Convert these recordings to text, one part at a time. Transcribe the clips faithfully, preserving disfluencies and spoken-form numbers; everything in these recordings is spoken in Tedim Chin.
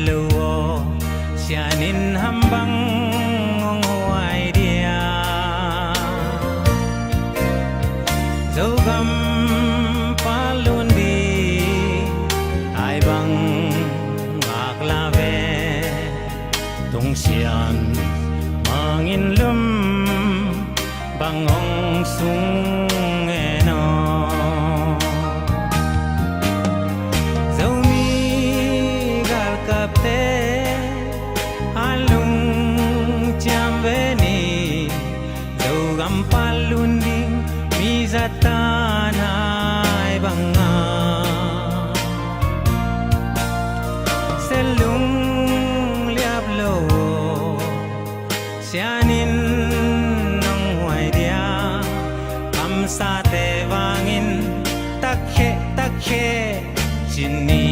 lo aw, sian in ham bang hong huai dia? Zogam palun ding ai bang ngak la ve. Tungsian mangin lum bang hong sung e no. Zomi galkapte a lungciam ve ni. Zogam palun ding mi zatan ai bang a, selung liap lo, sian in nong huai dia? Kamsate vangin takhe takhe ci ni.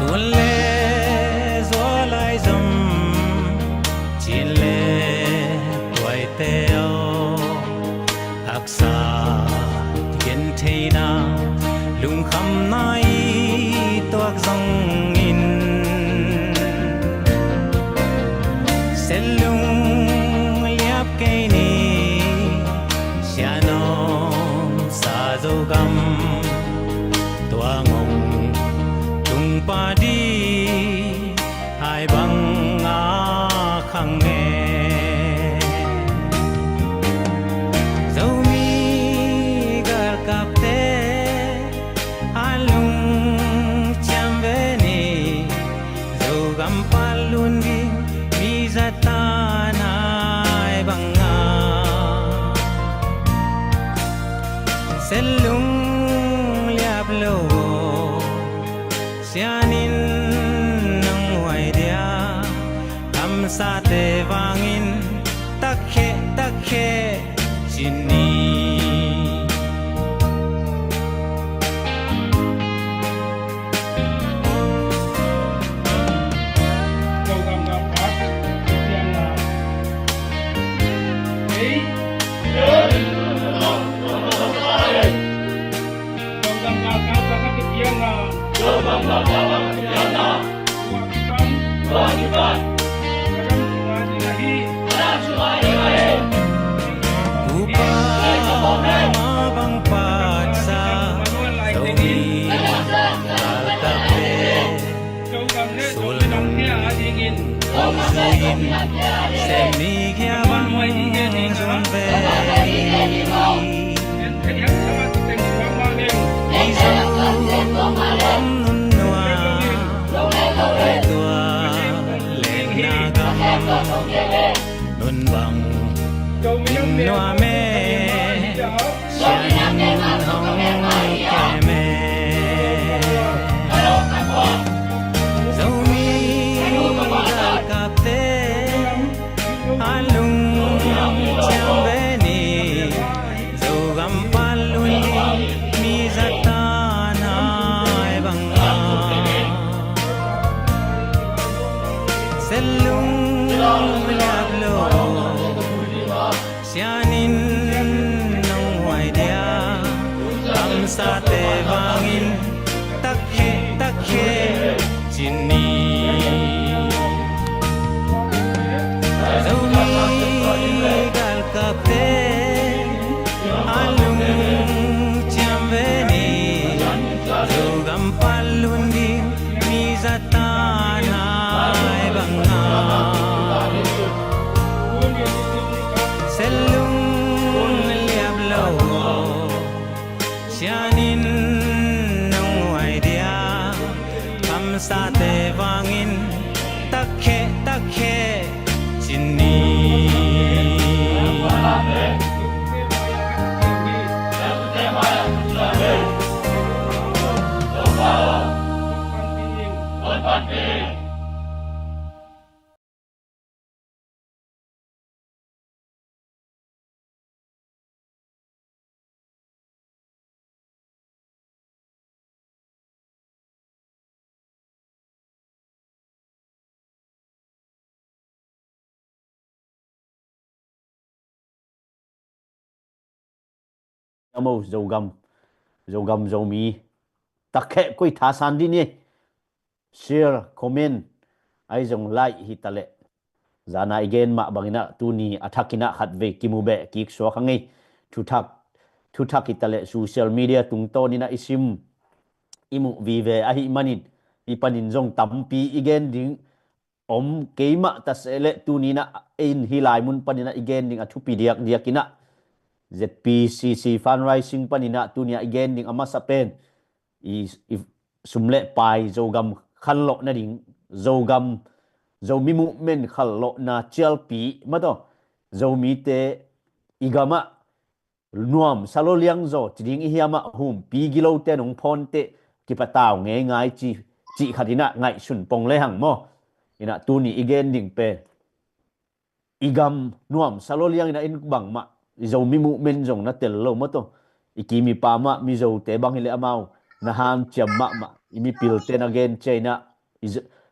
Tun le zual lai zom, cin le tuaite aw, haksa gentheihna, lungkhamna i tuak zongin, selung liap kei ni. Sian om sa Zogam, tua ngong tung pah ding ai bang a khang e. Zomi galkapte a lungciam ve ni. Zogam palun ding mi zatan ai bang a, selung liap lo, sian in nong huai dia? Kamsate vangin takhe takhe ci ni. Tupa ma bang patsa, Zomi galkapte sulnung hong zui in, sem ni kia bang zon ve. Mizo om nunnuam, tua lenna gam nun bang in nuam e, sian in hong kem e. Zomi galkapte a lungciam ve ni. Zogam palun ding mi zatan ai bang a, selung liap lo, sian in nong huai dia? Kamsate vangin takhe takhe ci ni. Zomi galkapte a lungciam ve ni. Zogam palun ding mi zatan ai bang a, selung liap lo, sian in maw, Zogam, Zogam Zomi takheh koi thasan dih ni. Share, comment, ahi zong like hi taleh, zana i gen mah banginah tuni a thakinah khatvei kimu beh kik suak a ngei. Thuthak, thuthak hi taleh social media tungtawninah i sim, i muh vive ahih manin, i panin zong tampi i gen ding om keimah taseleh tuninah in hi lai mun paninah i gen ding a thupi diakdiakinah Z P C C fundraising paninah tunia i gen ding a masa pen i, i sum le pai Zogam khanlawh nading, Zogam, Zomi movement khanlawhna cialpi mataw, Zomite i gamah nuam sa lo liang zaw ci ding i hiamah humpi gilote nong phawnteh kipatau ngeingai ci, cih khatinah ngaihsun pong lehang maw. Inah tuni i gen ding pen i gam nuam sa lo lianginah in bangmah i Zomi movement zong na tel lo mataw. I kim i pamah Mizote bang hileh amau na hanciam mahmah, i mipilte na gen ciainah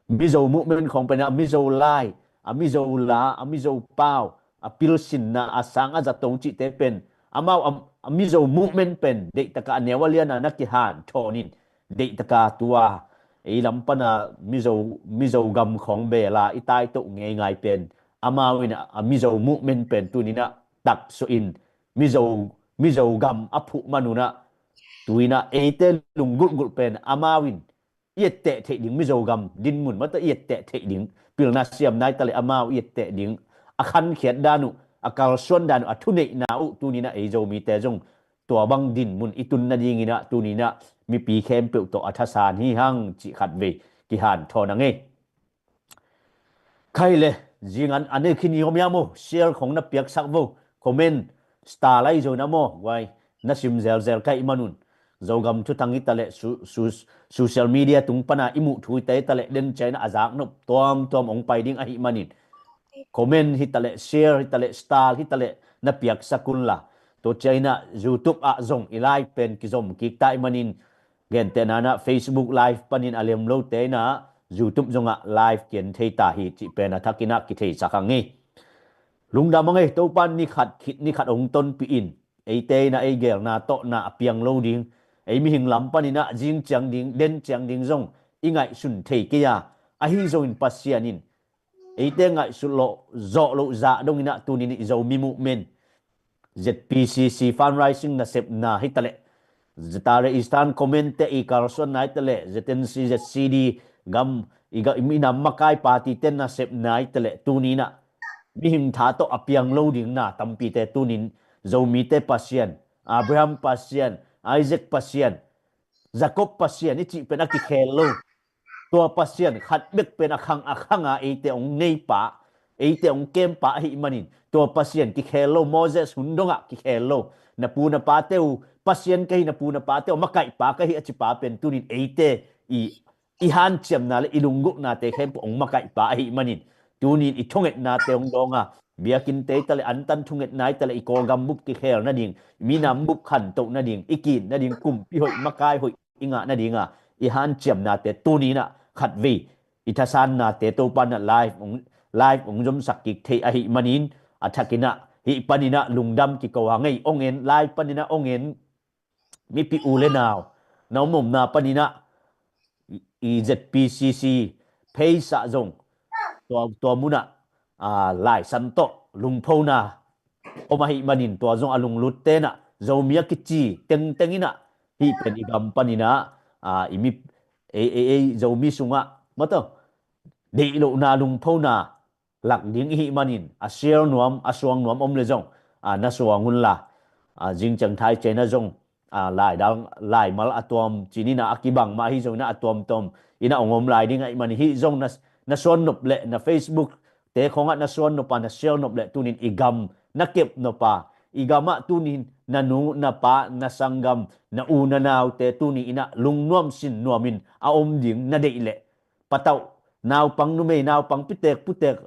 Mizo movement khong penah a Mizo lai, a Mizo la, a Mizo pau, a pilsinna a sang a zato cihte pen amau a, a Mizo movement pen deihtaka a neu a liana na kihanthawn in, deihtaka tua ei lam pana Mizo, Mizo gam khong bela i taitoh ngeingai pen amau in a Mizo movement pen tuninah taksuh in Mizo, Mizo gam a phuh manunah tuinah eite lunggulhgulh pen amau in i etteh theih ding, Mizo gam dinmun mataw i etteh theih ding, pilna siam nai taleh amau i etteh ding, a khankhiat dan uh, a kalsuan dan uh, a thuneihna uh tuninah ei Zomite zong tua bang dinmun i tun nadinginah tuninah mipi khempeuh tawh a thasan hi hang cih khatvei kihanthawn a ngei. Khai le, zingan a nei khin i om ia maw, share khong na piaksak vo, comment, star lai zo na maw, guai na sim zelzel kaih manun. Zogam thuthang hi taleh su, su, social media tung pana i muh thu hi taleh den ciaina a zaknop tuamtuam ong pai ding ahih manin comment hi taleh, share hi taleh, star hi taleh na piaksak unla. Tua ciaina YouTube ah zong i live pen kizom kik ta ahih manin, gentehna inah Facebook live panin a lem lote inah YouTube zongah live kian thei ta hi cih pen a thakinah kitheisak a ngei. Lungdam a ngei, Topan ni khat khit ni khat ong tonpih in, eite inah ei gelna tawhna a piang lo ding, ei mihing lam paninah zing ciang ding, den ciang ding zong i ngaihsun thei kei a, ahi zongin Pasian in eite ngaihsut lawh zawh loh zah donginah tunin i Zomi movement, Z P C C fundraising nasepna hi taleh, Zatare Eastern Command te i kalsuanna hi taleh, Z N C, Z C D gam, i ga, i minam makai party te nasepna hi taleh, tuninah mihing tha tawh a piang lo ding na tampite tunin Zomite Pasian, Abraham Pasian, Isaac Pasian, Jacob Pasian i cih pen a kikhel lo. Tua Pasian khat bek pen a khang a khanga eite ong neipa, eite ong kempa ahih manin, tua Pasian kikhel lo, Moses hun dongah kikhel lo. Na pu na pate uh Pasian ka hi, na pu na pate uh makaihpa ka hi a cipa pen tunin eite i, i hanciamna le i lunggulhnate khempeuh ong makaihpa ahih manin, tunin i thungetnate ong dawnga, biakinn te hi taleh, antan thungetna hi taleh, i Kawlgam bup kikhel nading, minam bup khantoh nading, i kin nading, kumpi hoih, makai hoih i ngah nadinga i hanciamnate tuninah khatvei i thasannate Topanah live ong, live ong zomsak kik thei ahih manin, a thakinah hih paninah lungdam kiko a ngei. Ong en, live paninah ong en mipi u le nau, na om omna paninah i, i Z P C C page ah zong tua, tua munah, a, laisan tawh lungphona om ahih manin, tua zong a lunglut tenah Zomi a kici tengteng inah hih pen i gam paninah, a, i mi, ei, ei, ei Zomi sungah mataw deihlohna, lungphona lak ding ihih manin, a share nuam, a suang nuam om le zong, a, na suang unla, a, zingciang thai ciaina zong, a, laidal, laimal a tuam cininah a kibang mah ahi zongin a tuamtuam inah ong om lai ding ahih manin, hih zong na, na suan nop le, na Facebook te khongah na suan nopa, na share nop le tunin i gam na kep nopa, i gamah tunin na nu, na pa, na sanggam, na u, na naute tuni inah lungnuam sinnuamin a om ding na deih leh, patauh, naupang numei, naupang pitek putek,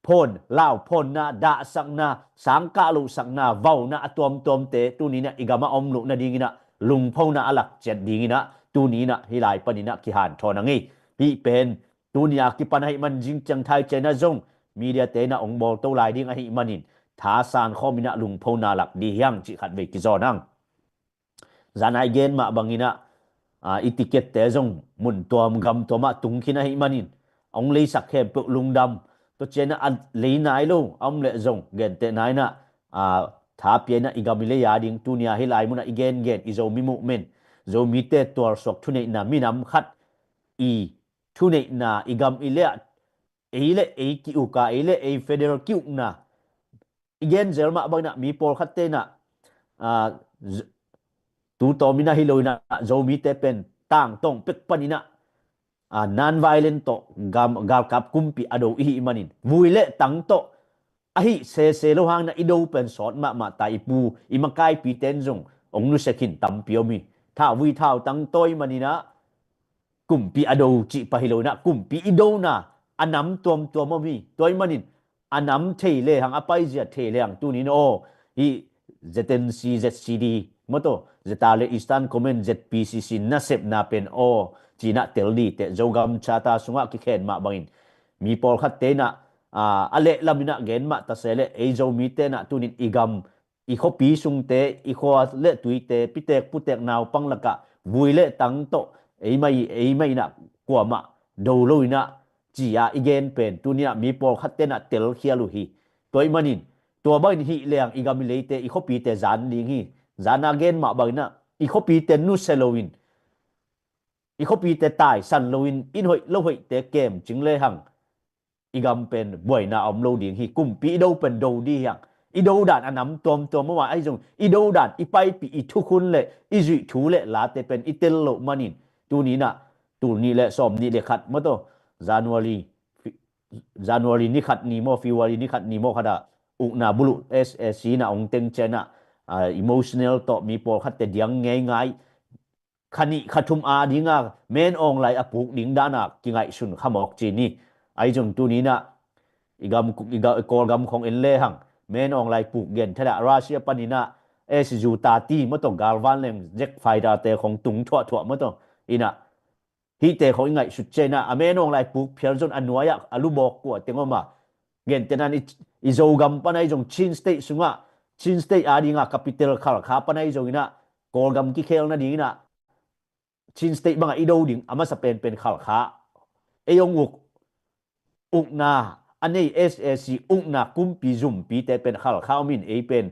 phawn, lau phawnna, dahsakna, sangkah lohsakna, vauna a tuamtuamte tuninah i gamah om loh nadinginah lungphona a lak ciat dinginah tuninah hih lai paninah kihanthawn a ngei. Hih pen tunia kipan ahih man zingciang thai ciaina zong media tenah ong bawlto lai ding ahih manin, thasan khawm inah lungphona lak dih hiang cih khat vei kizawn hang. Zana i gen mah banginah, ah, i ticket te zong mun tuam gam tuamah tung khin ahih manin, a hong leisak khempeuh lungdam. Tua cianah a lei nai lo a om leh zong gentehna inah, ah, tha pia inah i gam i lei a ding tunia hih lai munah i gengen i Zomi movement, Zomite tualsuak thuneihna minam khat i thuneihna i gam i lei ah ei le ei ki-uka, ei le ei federal ki-ukna i gen zel mah banginah mi pawlkhat te inah, ah, z-, tu tawm inah hi lo inah Zomite pen tangtawng pek paninah, ah, non-violent tawh gam-, galkap kumpi a do i hih manin vui le tang tawh ahi sese lo hangna i do pen sawt mahmah ta i pu i makaipi ten zong ong nusia khin tampi om hi. Thau vui thau tang tawi maninah kumpi a do cih pah hi lo inah kumpi i dona a nam tuamtuam om hi. Tua i manin a nam thei lehang a paizia thei lehang tunin aw hih Z N C, Z C D, maw taw, Zeta le Eastern Command, Z P C C nasepna pen aw cinah tel dih teh Zogam Charter sungah kikhen mah bangin mi pawlkhat te inah, ah, a lehlam inah gen mah tase leh ei Zomite inah tunin i gam, i khuapi sungte, i khua le tuite, pitek putek naupang lakah vui le tang tawh eimah, eimah inah kuamah do lo inah ci-a i gen pen tuninah mi pawlkhat te inah telkhial uh hi. Tua i manin tua bangin hih lehang i gam i leite, i khuapite zan ding hi. Zana gen mah banginah i khuapite nusia loin, i khuapite taisan loin, in hoih lo hoihte kemcing lehang i gam pen buaina a om lo ding hi. Kumpi i do pen do dih hiang. I do dan a nam tuamtuam om a, ahi zong i do dan, i paipih, i thukhun le i zuih thu le late pen i tel loh manin tuninah tul nih le sawm nih le khat maw taw, January, January ni khat ni maw, February ni khat ni maw khatah ukna buluh S A C inah ong teng cianah, ah, emotional tawh mi pawlkhatte diang ngeingai kha nih kha thum a dinga Men Aung Hlaing a puk ding dana kingaihsun khamawk ci ni. Ahi zong tuninah i gam, i ga-, i Kawlgam khong en lehang Men Aung Hlaing puk gen thadah Russia paninah S U thirty maw taw galvan leng jet fighter te khong tung thuahthuah maw taw inah hihte khong i ngaihsut cianah a Men Aung Hlaing puk phial zon a nuai-ah a lubawk kua teng om a, gentehna in i, i Zogam pan ahi zong Chin State sungah, Chin State a dinga capital Khalkha pan ahi zonginah Kawlgam kikhel nadinginah Chin State bangah i do ding a masa penpen Khalkha. Ei ong uk, ukna a nei S A C ukna kumpi zumpite pen Khalkha omin ei pen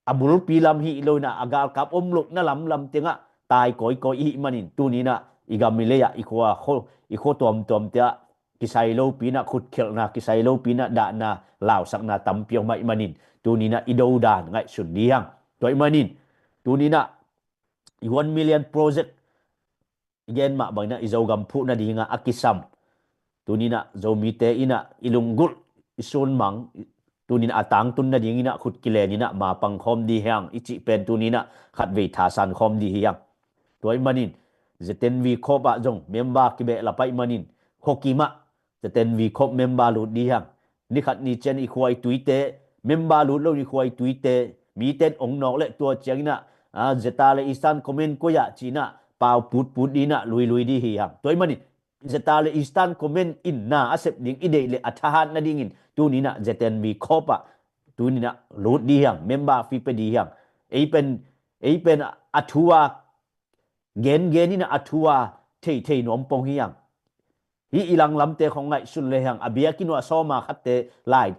a bulpi lam hih lo inah a galkap om lohna lamlam tengah tai kawikawi i hih manin tuninah i gam i lei-ah i khua, i khua tuamtuamte ah kisai lopi inah khutkhelhna, kisai lopi inah dahna, lausakna tampi om ahih manin tuninah i do dan ngaihsun dih hiang. Tua i manin tuninah i one million project i gen mah banginah i Zogam phuh nadinga a kisam tuninah Zomite inah i lunggulh, i sunmang, tuninah a tangtun nadinginah khut kilen inah mapang khawm dih hiang i cih pen tuninah khatvei thasan khawm dih hiang. Tua i manin Z N V khawp ah zong member kibehlap ahih manin khuakim ah Z N V khawp member lut dih hiang. Nikhat ni cian i khua i tuite member lut lo, i khua i tuite miten ong nawk leh tua cianginah, ah, Zeta le Eastern Command koi ah cinah pau putput dinah luilui dih hi hiang. Tua i manin Zeta le Eastern Command in na a sep ding i deih le a thahat nadingin tuninah Z N V khawp ah tuninah lut dih hiang, member fee pe dih hiang. Ei pen, ei pen a thu a gengen inah a thu a theithei nuam pong hi hiang. Hih i langlamte khong ngaihsun lehang a biakinn uah sawma khatte lai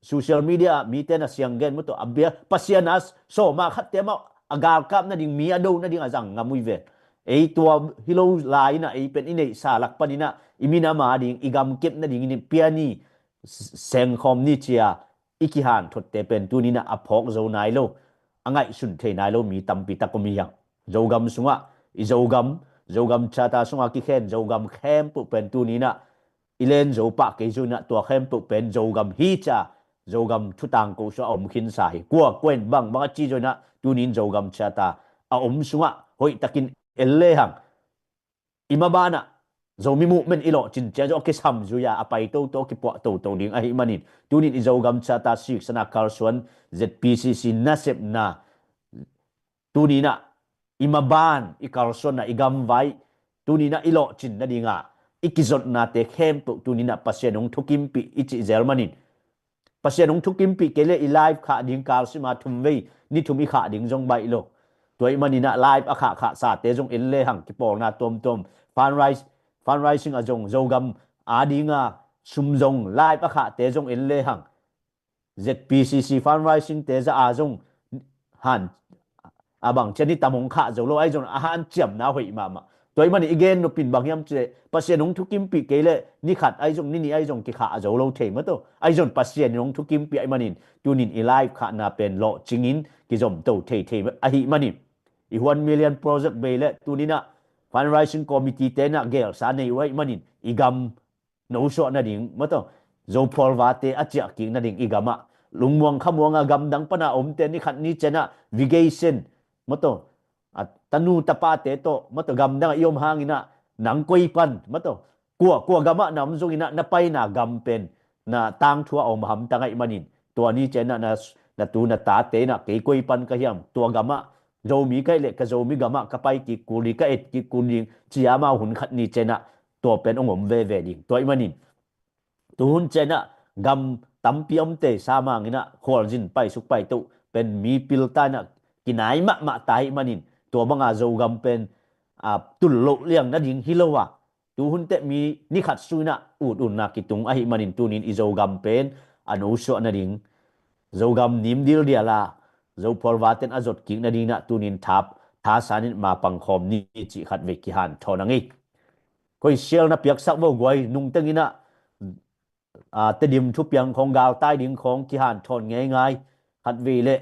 social media ah mite na siang gen maw taw, a bia Pasian a sawma khatte amah a galkap nading, mi a do nading a zang ngam uh hi ve. Ei tua hi lo lai inah ei pen i neihsa lak paninah i minam a ding, i gamkep nadingin i pia ni, sengkhawm ni cia i kihanthotte pen tuninah a phawk zo nai lo, a ngaihsun thei nai lo mi tampi tak om hi hiang. Zogam sungah i Zogam, Zogam Charter sungah kikhen Zogam khempeuh pen tuninah i len zo pah kei zo inah tua khempeuh pen Zogam hi cia Zogam thutang ko sungah a om khinsa hi. Kua kua in bangbang a ci zo inah tunin Zogam Charter a om sungah hoihtakin en lehang i mabanah Zomi movement i lawhcin ciang zong a kisam zui-a a pai toto, a kipuah toto ding ahih manin tunin i Zogam Charter siksana kalsuan, Z P C C nasepna tuninah i maban, i kalsuanna, i gamvai tuninah i lawhcin nadinga i kizotnate khempeuh tuninah Pasian hong thukimpih i cih zel manin Pasian hong thukimpih kei le i live khah ding kalsima thum vei ni thum i khah ding zong baih lo. Tua ih maninah live a khah khah sate zong en le hang kipawlna tuamtuam, fundraise, fundraising a zong Zogam a dinga sum zong live a khahte zong en le hang Z P C C fundraising te za a zong han a bang cian i tam hong khah zo lo, ahi zong a hanciamna hoih mahmah. Tua ih manin i gen nopin bang hiam cih leh Pasian hong thukimpih kei le ni khat ahi zong ni nih ahi zong kikhah zo lo thei mah tawh. Ahi zong Pasian in hong thukimpih ahi manin tunin i live khahna pen lawhcingin kizomto thei thei ahih manin i One Million Project bei le tuninah fundraising committee tenah gelsa nei uh ahih manin i gam nosuah nading mah tawh, Zophual vate a ciahkik nading i gamah, lungmuang khamuanga gamdang pana omte ni khat ni cianah vigation mah tawh, a tanu tapate tawh mah tawh gamdangah i om hanginah nang koi pan mah tawh, kua kua gamah na om zonginah na paina gam pen na tangthua a om hamtang ahih manin tua ni cianah na, na tu na tate inah kei koi pan ka hiam, tua gamah Zomi ka hih leh ka Zomi gamah ka pai kik kul ding, ka et kik kul ding ci-a amau hun khat ni cianah tua pen hong om veve ding. Tua ih manin tuhun cianah gam tampi omte sa manginah khualzin paisuk paito pen mi pilta inah kinai mahmah ta ahih manin tua banga Zogam pen a tul loh liang nading hi lo a, tuhun teh mi ni khat suinah ut utna kitung ahih manin tunin i Zogam pen a nosuah nading, Zogam nim dildial a Zophual vaten a zotkik nadinginah tunin thap thasanin mapang khawm ni cih khat vei kihanthawn a ngei. Koi share na piaksak vo guai, nungtenginah a Tedim thupiang khawng galtai ding khawng kihanthawn ngeingai. Khat vei leh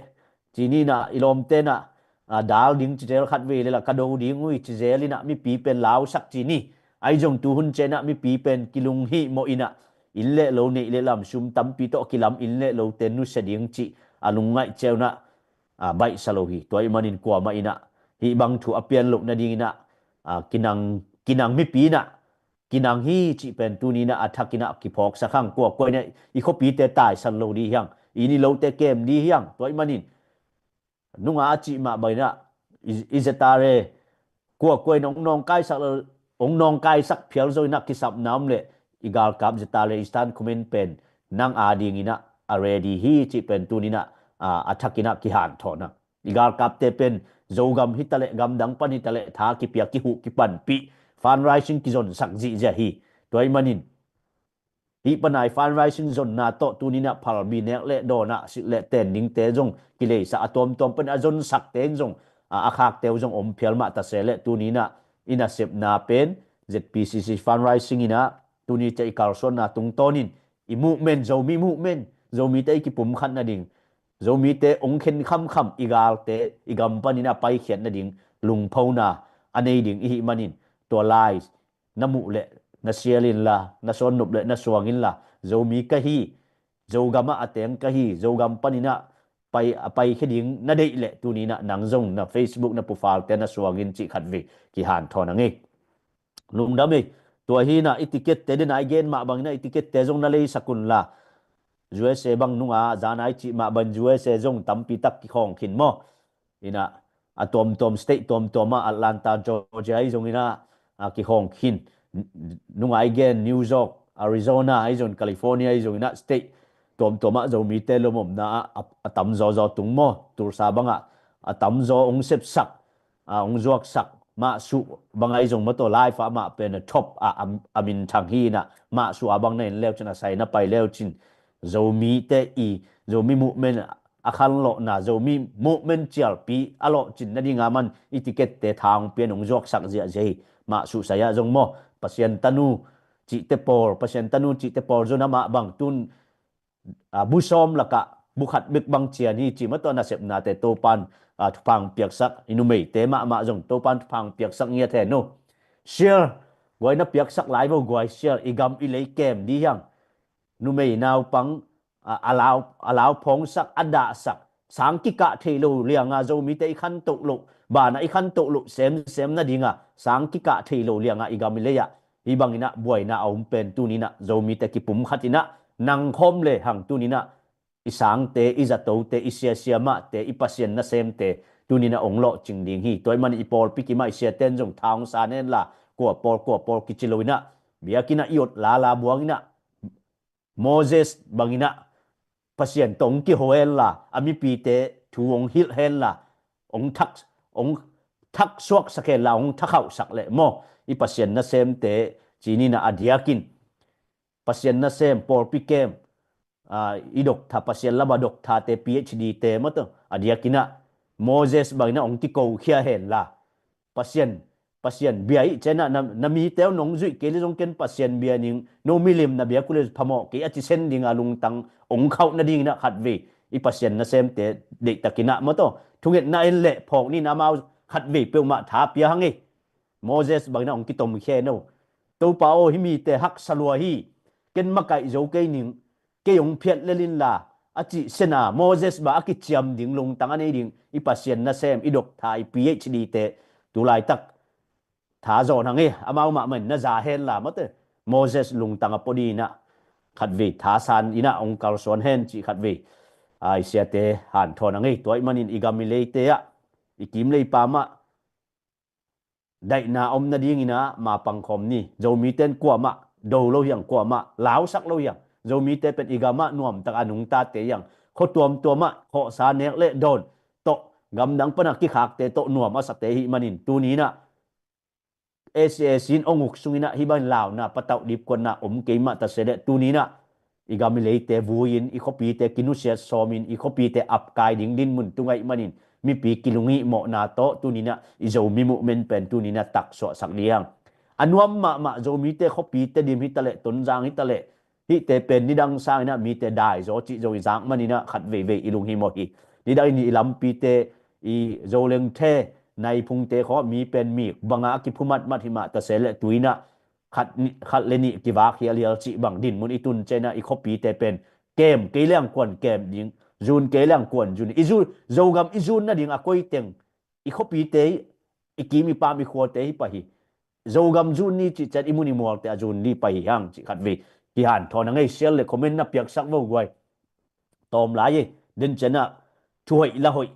cininah i lawmtenah a dal ding cizel, khat vei leh la ka do ding ui cizel inah mipi pen lausak cini. Ahi zong tuhun cianah mipi pen kilung hih mawh inah inn le lo neih le lam sum tampi tawh kilam inn le lote nusia ding cih a lungngaih ciaunah a baihsa lo hi. Tua ih manin kuamah inah hih bang thu a pian loh nadinginah a kinang, kinang mipi inah kinang hi cih pen tuninah a thakinah kiphawksak hang. Kuakua inah i khuapite taisan lo dih hiang, i ni lote kem dih hiang. Tua ih manin nunga a cih mah banginah i, i zetare kuakua in hong nawngkaisak lo, hong nawngkaisak phial zo inah kisapna om leh i galkap zetare Eastern Command pen nang a dinginah a ready hi cih pen tuninah a, a thakinah kihanthawn a. I galkapte pen Zogam hitaleh gamdang pan hitaleh tha kipiak kihuh kipanpih fundraising kizonsak zihziah hi. Tua ih manin hih panai fundraising zonna tawh tuninah phalbi nek le dawnah silh le ten dingte zong kileisa a tuamtuam pan a zonsakte in zong a, a khakte uh zong om phial mah ta se le tuninah i nasepna pen Z P C C fundraising inah tuni cia i kalsuanna tungtawnin i movement, Zomi movement, Zomite i kipumkhat nading, Zomite ong khen khamkham i galte i gam panin a paikhiat nading lungphona a nei ding i hih manin tua lai na muh leh na sial inla, na suannop leh na suang inla, Zomi ka hi, Zogamah a teng ka hi, Zogam paninah pai, a paikhia ding na deih leh tuninah nang zong na Facebook na pufalte na suang in cih khat vei kihanthawn a ngei. Lungdam ei. Tua hinah i ticket te dena i gen mah banginah i ticket te zong na leisak unla, U S A bang nunga zana i cih mah bang U S A zong tampi tak kikhawng khin maw? Inah a tuamtuam state tuamtuam ah Atlanta, Georgia i zong inah a kikhawng khin. Nunga i gen New York, Arizona i zong, California i zong inah state tuamtuam ah Zomite lomomna ah a, a tamzaw zaw tung maw? Tulsa bangah a tamzaw ong sepsak, a, ong zuaksak, mahsuh bang ahi zong maw, tua life ah amah pen a top a, a, a minthang hi inah, mahsuh a bang na en leucin, a sai na pai leucin, Zomite i, Zomi movement a khanlawhna, Zomi movement cialpi a lawhcin nadinga man i ticket te thang pian ong zuaksak ziahziah hi. Mahsuh sai ah zong maw, Pasian tanu cihte pawl, Pasian tanu cihte pawl zon amah bang tun a, bu sawm lakah bu khat bek bang cian hi ci maw, tua nasepnate Topan a, thupha hong piaksak, i numeite mahmah zong Topan thupha hong piaksak ngiat hen uh. Share, guai na piaksak lai vo guai, share, i gam i lei kem dih hiang. Numei naupang a, a lau, a lau phawngsak, a dahsak, sang kikah thei lo lianga Zomite i khantoh loh, banah i khantoh loh semsem nadinga sang kikah thei lo lianga i gam i lei ah hih banginah buaina a om pen tuninah Zomite kipumkhat inah nang khawm le hang tuninah i sangte, i zatote, i siasia mahte, i Pasian nasemte tuninah ong lawhcing ding hi. Tua ih manin i pawlpi kimah i siaten zong tha ong sa nenla, kua pawl kua pawl kici lo inah biakinnah i ot lala buang inah Moses banginah Pasian tawh hong kiho hen la, a mipite thu hong hilh hen la, hong thak, hong thaksuaksak hen la, hong thakhauhsak leh maw, i Pasian nasemte ci-in ah a diakin Pasian nasem, pawlpi kem, aa, i doctor, Pasian lama doctor-te, P H D-te maw tawh a diakin ah Moses bangin ah hong kikokhia hen la, Pasian, Pasian bia ih ciangin ah na, na mite uh nong zuih kei leh zong ken Pasian bia ning, no milim na biak uh leh phamawh kei a ci sen ding a lungtang hong khauh nadingin ah khatvei i Pasian nasemte deihtakin ah maw tawh thungetna en leh phawk ni in, amau khatvei peuhmah tha pia hang ei. Moses bangin ah hong kitomkhia hen aw. Topa aw, hih mite haksa lua hi, ken makaih zo kei ning, kei hong phiat lel in la, a cih sen a Moses bang a kiciam ding lungtang a nei ding i Pasian nasem, i doctor, i P H D-te tu laitak tha zawn hang ei, amau mahmah in na za hen la maw tawh Moses lungtang a pua dingin ah khatvei thasan in ah hong kalsuan hen cih khatvei, aa, i siate hanthawn hang ei. Tua ahih manin i gam i leite ah, i kim le i pam ah daihna om nadingin ah mapang khawm ni. Zomite in kuamah do lo hi hang, kuamah lausak lo hi hang. Zomite pen i gam ah nuamtak a nungtate hi hang. Khua tuamtuam ah khawhsa nek le dawn tawh, gamdang pan a kikhakte tawh nuam a sate ahih manin tuni in ah S A C in hong uk sungin ah hih bangin launa, patauh, dipkuatna om kei mah ta se leh tuni in ah i gam i leite vui-in, i khuapite kinusiat sawmin, i khuapite apkai ding dinmun tung ahih manin mipi kilunghihmawhna tawh tuni in ah i Zomi movement pen tuni in ah taksuahsak ding hi hang. A nuam mahmah Zomite khuapite dim hi ta leh, Tonzang hi ta leh, hihte pen nidang sangin ah mite dai zaw cih zong i zak manin ah khat veivei i lunghimawh hi. Nidang in i lampite, i Zolengte, Naiphungte khawng mi pen mik bangah a kiphumatmat hi mah ta se leh tu-in ah khat ni, khat le nih kivak hialhial cih bang dinmun i tun ciangin ah i khuapite pen kem kei leng kuan kem ding, zun kei leng kuan zun. I zun, Zogam i zun nading a koiteng i khuapite, i kim i pam i khuate hi pah hi. Zogam zun ni cih ciang i mun i mualte a zun ni pah hi hang cih khat vei kihanthawn a ngeisial le comment na piaksak vo guai. Tawm lai e, den ciang ah thu hoih la hoih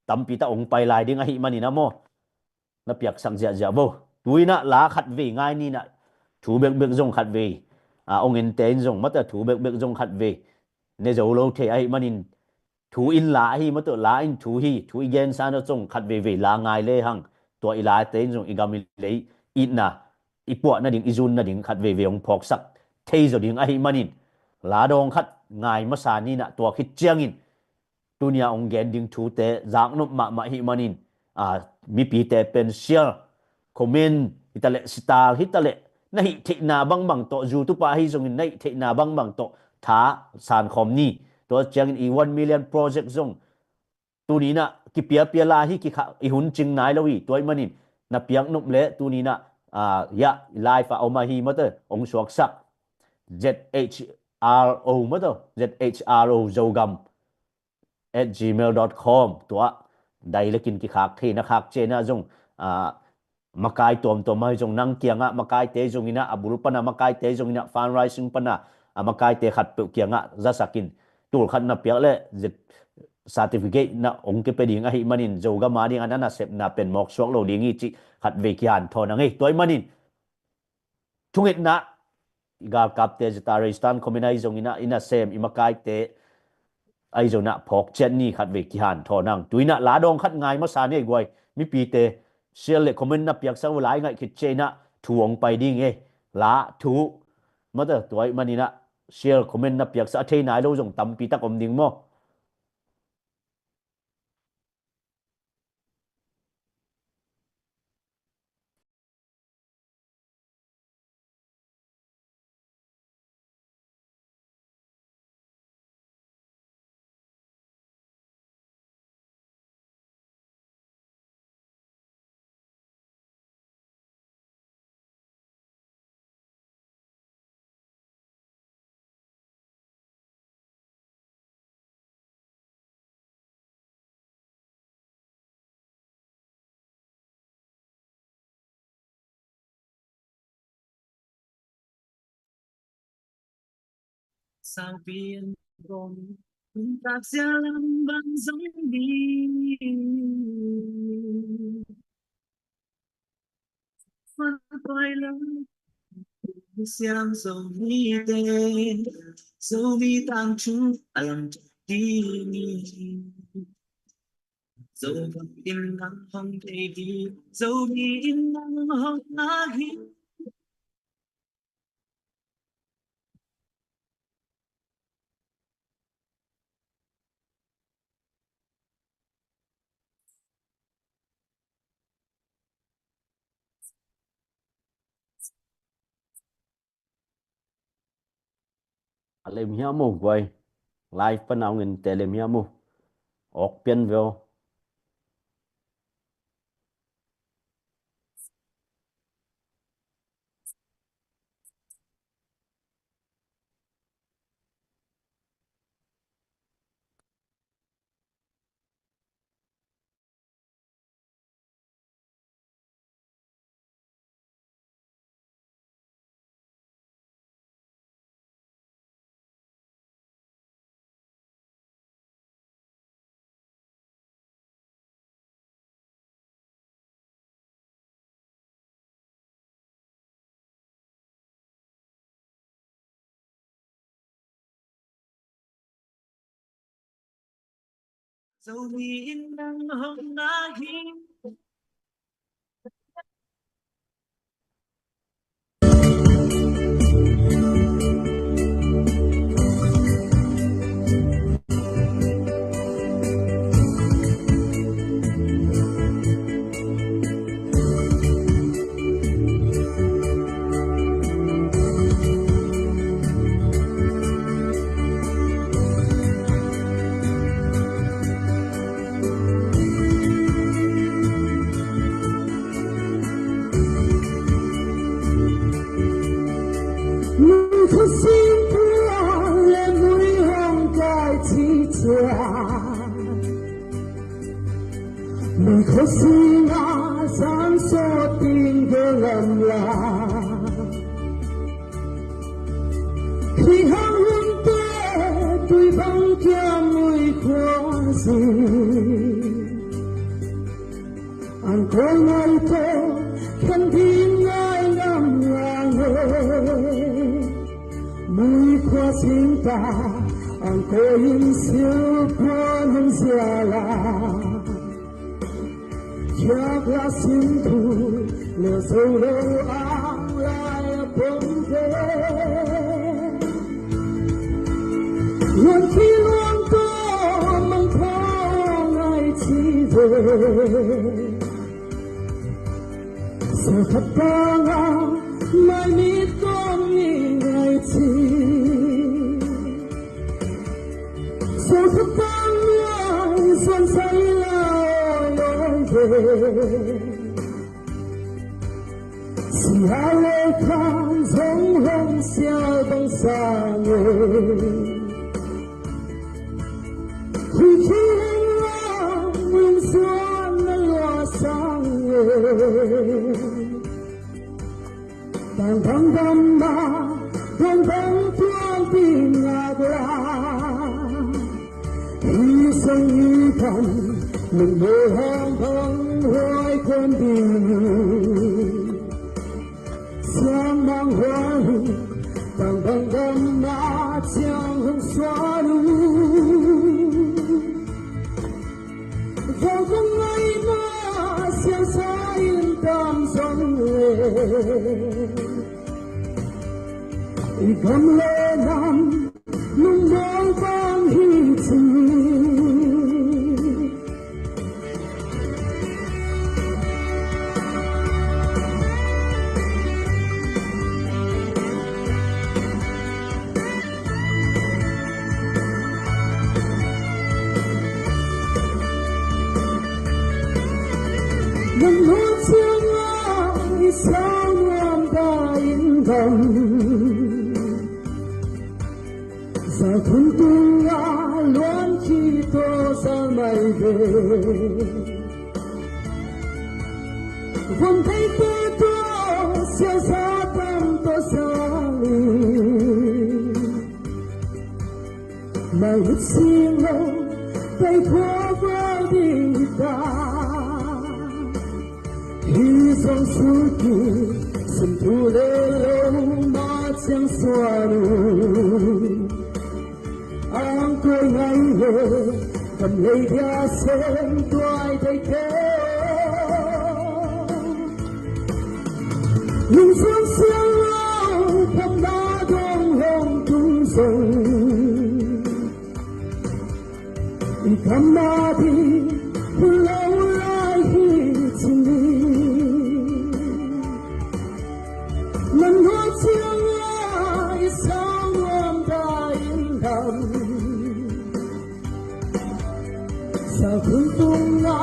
tampi tak hong pai lai ding ahih manin ah maw, na piaksak ziahziah vo. Tu-in ah la khat vei ngai ni in ah, thu bekbek zong khat vei, a, hong ente in zong mata thu bekbek zong khat vei ne zo lo thei ahih manin, thu in la ahi mah tawh, la in thu hi, thu i gensa na zong khat veivei la ngai le hang. Tua i late in zong i gam i lei itna, i puah nading, i zun nading khat veivei hong phawksak thei zaw ding ahih manin, la dawng khat ngai masa ni in ah. Tua khit ciangin tuni a hong gen ding thute zaknop mahmah ahih manin, a, mipite pen share, comment hi ta leh, sitar hi ta leh, na hih theihna bangbang tawh, YouTube ah ahi zongin na hih theihna bangbang tawh tha sankhawm ni. Tua ciangin i one million project zong tuni in ah kipiapia la hi, kikha, i hun cing nai lo hi. Tua ahih manin na piaknop leh tuni in ah, a, ya, live ah om ahi mah tawh hong suaksak Z H R O mah tawh, Z H R O Zogam at gmail dot com, tua dai lekin kikhak thei na khak ciang ah zong, a, makai tuamtuam ahi zong nang kiangah makaite zongin ah, a bul pan a makaite zongin ah, fundraising pan a, a, makaite khatpeuh kiangah zasakin tul khat na piak leh zet certificate na hong kipia ding ahih manin Zogam a ding a na nasepna pen mawk suak lo ding hi cih khat vei kihanthawn a ngei. Tua ahih manin thungetna, i galkapte zeta restan comment ahi zongin ah, i nasem, i makaite ahi zongin ah phawk ciat ni, khat vei kihanthawn ang. Tu-in ah la dawng khat ngai masa ni ei guai. Mipite share le comment na piaksak uh lai ngaih khit ciang ah thu hong pai ding e. La thu mata tua ahih manin ah share comment na piaksak a thei nai lo zong tampi tak om ding maw. Sau pian gom, tung tak sia lam bang zong di. Fan koi lam, siam Zomi te, Zomi tang chu, a lam ding hi. Zo bangin nang hong deih ding, Zomi in nang hong ngak hi. A lem hiam maw guai? Live pan a hong ente lem hiam maw? Awk pian ve aw. Zomi in nang hong ngak hi. Nui khuasim pua le nui hong kai ci cia. Nui khuasim a zan sawt ding gel lam la. Hih hang hunte tui bang kiam nui khua zing. Angkor ngai to khen ding ngai ngam ngang e. Nui khua zing ta Angkor in silh puan hong zia la. Khiak la sim thu le zo lo ang lai a pom ve. Luan khi luang tawh mang thaw ngai ci ve. Sa khat bang a mai mit kong ngai ci. Sawlkhat tang lai suan sai lai oi ve. Sia le khang zong hong sial bang sang e. Hui khi heng lang lung suan na lua sang e. Bang bang gam ma bang bang tuang pi ngak la. Hi song hi pan nung mo hong bang huai kuan ding. Siang mang huai bang bang gam ma siang hong suan u. Vawng kong ngai ma siangsa in tam zong le i gam le nam nung mawng bang hi ci. Nang nuan ciangah i sau nuam ta in gam. Za thum tungah luan khit tawh za mai ve. Vom theite tawh siasa tam tawh sa in. Mai lut sing lo, tei khua val ding hi ta. Hi zong suki, sim thu le lo, ma ciang suan u. Ang Tua ngai le, gam lei dia sem tuai tei te. Lungsuang siang lo, phamna dong hong tung zong, i gam a ding hun lo lai hi ci ni. Nan hua ciang a i sang nuam ta in dam. Sa khun tung a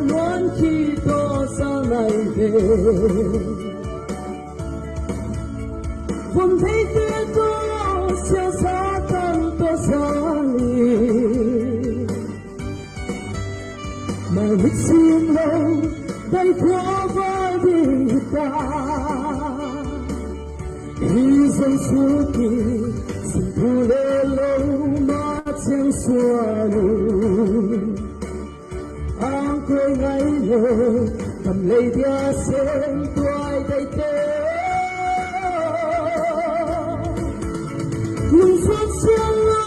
luan ki tawh sa nai ve. Vom thei te tawh sia sa tan tawh sa ni. Mai mit sim lo, dai khua vai ding hi ta. Hi zong suki, sim thu le lo ma ciang suan uh. Ang koi ngai le, gam lei dia sem tuai tei te. Lungsuang siang lo,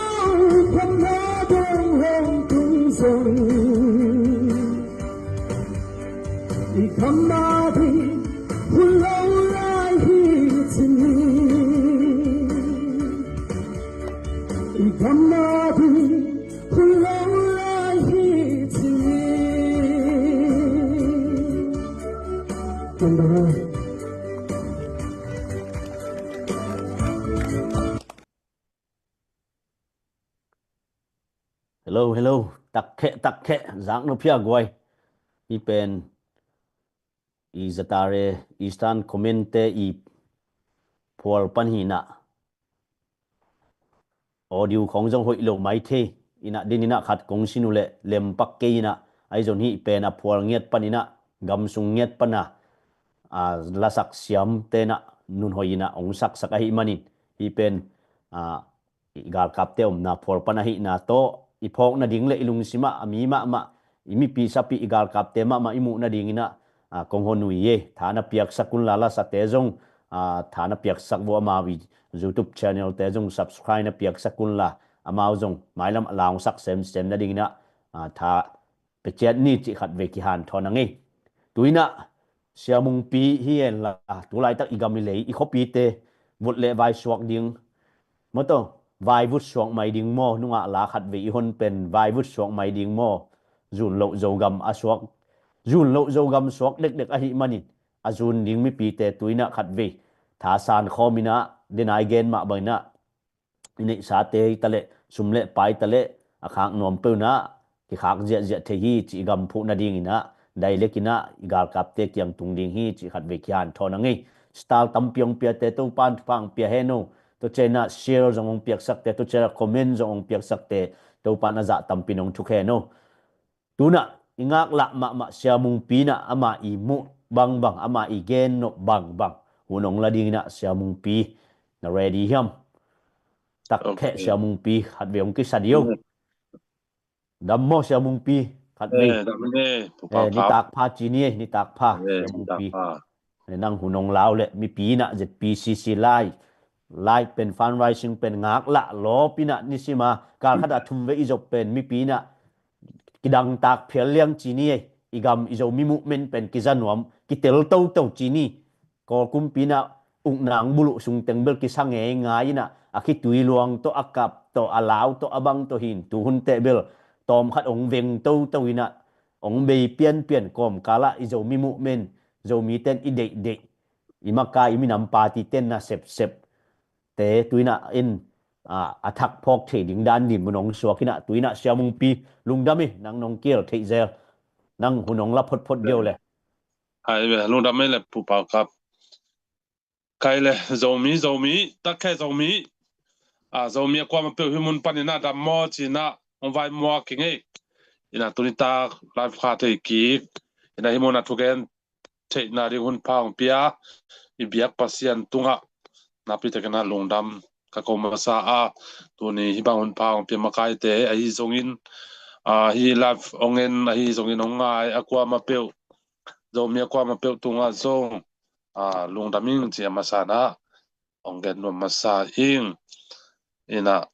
phamna dong hong tung zong, i gam a ding hun lo lai hi ci ni. I gam a ding hun lo lai hi ci ni. Kan dang a. Hello, hello. Takkheh, takkheh. Zak no phia guai. Hi pen i zatare Eastern Command te i phual pan hi na. Audio khong zong hoih lo mai thei. Ina din ina khat kong sin uh le lempak kei ina. Ai zon hi pen a phual ngiat pan ina, gam sung ngiat pan a, a, lasak siam te na nun hoih ina ong saksak ahi manin. Hi pen, a, i galkapte omna phual pan ahihna tawh i phawk nading le i lungsimah a mi mahmah, i mipi sapi, i galkapte mahmah i muh nading ina, a, kong hon uh hi. Tha na piaksak unla, lasate zong, a, tha na piaksak vua, amau i YouTube channel te zong subscribe na piaksak unla, amau zong mailam a laungsak semsem nading ina, a, tha peciat ni cih khat vei kihanthawn a ngei. Tu ina Sia Mungpi hi en la, tu laitak i gam i lei i khuapite vut le vai suak ding maw, to vai vut suak mai ding maw, nungah la khat vei i hon pen vai vut suak mai ding maw, zun loh Zogam a suak, zun loh Zogam suak dekdek ahi manin a zun ding mipite tu ina khat vei thasan khawm ina, denai gen mah bang ina i neihsate hi ta leh, sum le pai ta leh, a khak nuam peuh ina kikhak ziahziah thei hi cih i gam phuh nading ina, dai lek ina i galkapte kiang tung ding hi cih khat vei kihanthawn a ngei. Star tampi hong piate Topan thupha hong pia hen o. Tua ciang ina share zong hong piaksakte, tua ciang ina comment zong hong piaksakte Topan a zah tampi in hong thuk hen o. Tu ina i ngaklah mahmah Sia Mungpi ina ama i muh bangbang, ama i gen nop bangbang hun hong la ding ina, Sia Mungpi na ready hiam? Takkheh. Ok. Sia Mungpi khat vei hong kisa dih o. Mm. Dam maw Sia Mungpi? Khat vei. Eh, dam ne, Pu Pau Kap. Eh, nitak pha ci ni, eh, nitak pha, eh, Sia Mungpi. Nitak pha. Eh, nang hun hong la uh leh mipi ina ZPCC lai, lai pen fundraising pen ngaklah lawp ina nisim a kal khat a thum vei i zop pen mipi ina kidangtak phial liang ci ni, eh, i gam i Zomi movement pen kiza nuam, kitel toto ci ni. Kawl kumpi ina ukna hong buluh sung teng bel kisa ngeingai ina, a khitui luang tawh, a kap tawh, a lau tawh, a bang tawh hi in, tu hun teh bel tawm khat hong veng toto ina, hong bei pianpian, kawmkal ah i Zomi movement, Zomite in i deihdeih, i makai, i minam party te in na sepsep te tu ina in, a, a thak phawk thei ding dan dinmun hong suak ina, tu ina Sia Mungpi lungdam hi, nang nong kiel theih zel, nang hun hong la photphot deuh le. Hai ve, lungdam hi le Pu Pau Kap. Kai le, Zomi, Zomi, takkheh Zomi. A, Zomi a kuamah peuh hih mun pan ina dam maw ci ina hong vai muak kik ing ei. Ina tuni tak live kha thei kik ina hih mun a thugen theihna ding hun pha hong pia i biak Pasian tungah nakpi takin ah lungdam ka ko masa a, tuni hih bang hun pha hong pia makaite ahi zongin, a, hih live hong en ahi zongin hong ngai a kuamah peuh, Zomi a kuamah peuh tungah zong, a, lungdam ing ci a masa in ah hong gen nuam masa ing. Ina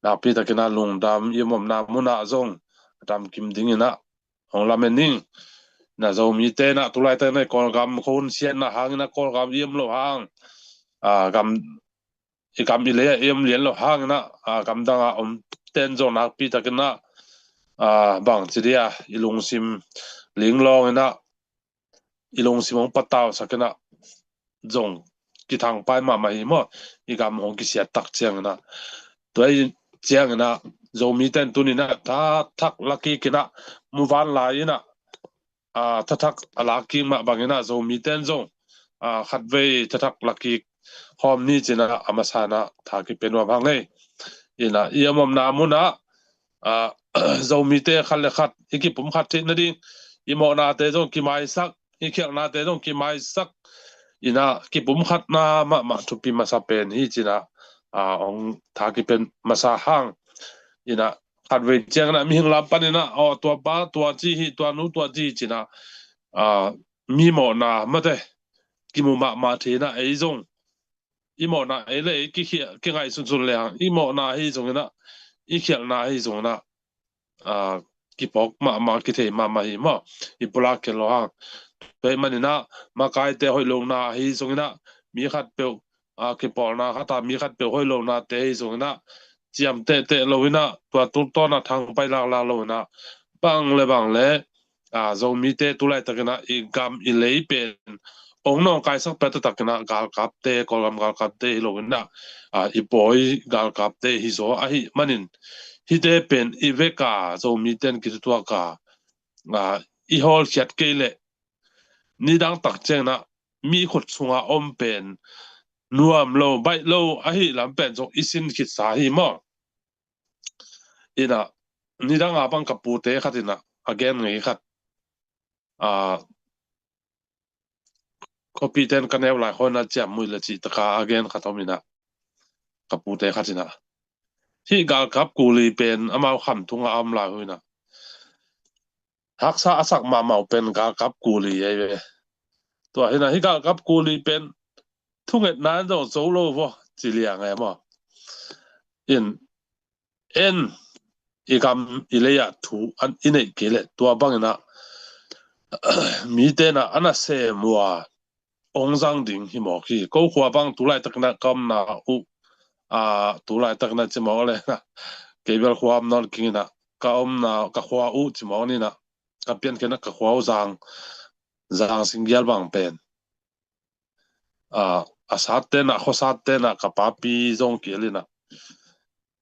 nakpi takin ah lungdam, i omna munah zong a damkim dingin ah hong lamen ning. Na Zomite in ah tu laitak in ah Kawlgam khawng siatna hangin ah Kawlgam i om loh hang, a, gam, i gam i lei ah i om lian loh hangin ah, a, gamdang a omten zong nakpi takin ah, a, bangci dia, i lungsim linglawng in ah, i lungsim hong patausak in ah zong kithangpai mahmah hi maw. I gam hong kisiat tak ciangin ah, tua hi ciangin ah Zomite in tuni in ah thathak la kik in ah, muvanlai in ah, a, thathak a la kik mah bangin ah Zomite in zong, a, khatvei thathak la kik khawm ni ci-in ah a masa in ah tha kipia nuam hang ei. In ah i om omna munah, a, Zomite khat le khat i kipumkhat theih nading, i mawhnate zong kimaisak, i khialhnate zong kimaisak in ah kipumkhatna mahmah thupi masa pen hi ci-in ah, a, hong tha kipia masa hang. In ah khatvei ciangin ah mihing lam panin ah, aw, tua pa tua ci hi, tua nu tua ci hi ci-in ah, a, mi mawhna mate kimu mahmah thei in ah ei zong i mawhna ei le ei kikhia, kingaihsunsun le hang, i mawhna ahi zongin ah, i khialhna ahi zongin ah, a, kiphawk mahmah, kithei mahmah hi maw. I pulak khin lo hang. Tua ahih manin ah makaite hoih lohna ahi zongin ah, mi khatpeuh, a, kipawlna khat ah mi khatpeuh hoih lohnate ahi zongin ah, ciam tehteh lo in ah, tua tungtawn ah thangpai laklak lo in ah, bang le bang le, a, Zomite tu laitakin ah i gam i lei pen hong nawngkaisak pia taktakin ah galkapte, Kawlgam galkapte hi lo in ah, a, i pawi galkapte hi zaw ahih manin, hihte pen i vek a, Zomite in kitutuak a, a, i hawlkhiat kei leh nidang tak ciangin ah mi khut sunga om pen nuam lo, baih lo ahih lam pen zong i sin khitsa hi maw. In ah, nidang a bang ka pute khat in ah a gen ngei khat, a, khuapite in ka neu lai khawng in ah ciammui le cih taka a gen khat om in ah, ka pute khat in ah, hih galkap kuli pen amau khamtung a om lai uh in ah, haksa a sak mahmah uh pen galkap kuli ahi ve. Tua hi in ah hih galkap kuli pen thungetna in zong zo lo vaw ci liang e maw. In, en i gam i lei ah thu an i neih kei leh tua bangin ah mite in ah a nasem uh a hong zang ding hi mawk hi. Ko khua bang tu laitakin ah ka omna uh, a, tu laitakin ah ci mawk le, kei bel khua om nawn kingin ah, ka omna, ka khua uh ci mawk ni in ah, ka piankhiatna ka khua uh Zang, Zang Singgial bang pen, a, a satte in ah, khuasatte in ah ka papi zong kihel in ah,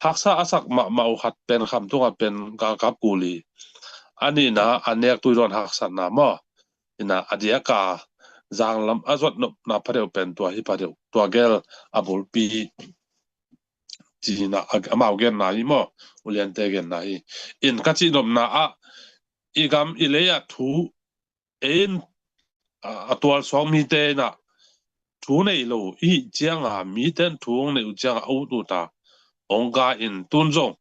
haksa a sak mahmah uh khat pen khamtung a pen galkap kuli. A nihna a nek tui dawn haksatna maw. In ah a diak a Zang lam a zuat nopna phadeuh pen tua hi phadeuh, tua gel a bulpi ci-in ah, a, amau genna hi maw, uliante genna hi. In ka cih nopna ah i gam i lei ah thu ei in, a, a tualsuak mite in ah thu nei lo i hih ciang a, mite in thu hong neih uh ciang a, a ut ut a hong ga in, tun zong,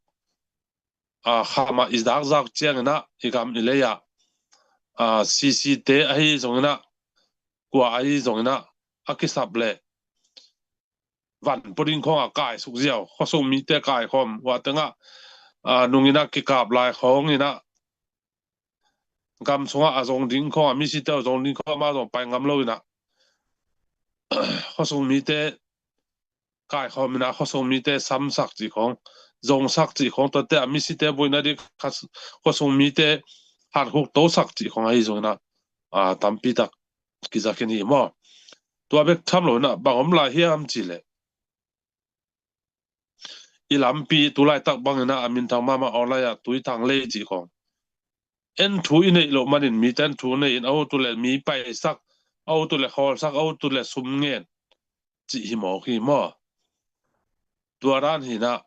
a, kham ah i zakzak ciangin ah i gam i lei ah, a, sisite ahi zongin ah, kua ahi zongin ah, a kisap leh van pua ding khawng a kai suk ziau, khuasung mite kaikhawm, ua teng ah, a, nung in ah kikap lai khawng in ah, gam sungah a zong ding khawng a, misite a zong ding khawng, amau zong pai ngam lo in ah, khuasung mite kaikhawm in ah, khuasung mite samsak cih khawng, zongsak cih khawng, tuate a misite buaina ding kha, khuasung mite hankhuk tosak cih khawng ahi zongin ah, a, tampi tak kiza khin hi maw. Tua bek tham lo in ah bang om lai hiam cih leh, i lampi tu laitak bangin ah a minthang mahmah online ah Tuithang lei cih khawng, en thu i neih loh manin mite in thu nei in, a ut uh leh mi paisak, a ut uh leh khawlsak, a ut uh leh sum ngen cih hi mawk hi maw. Tua dan hi in ah,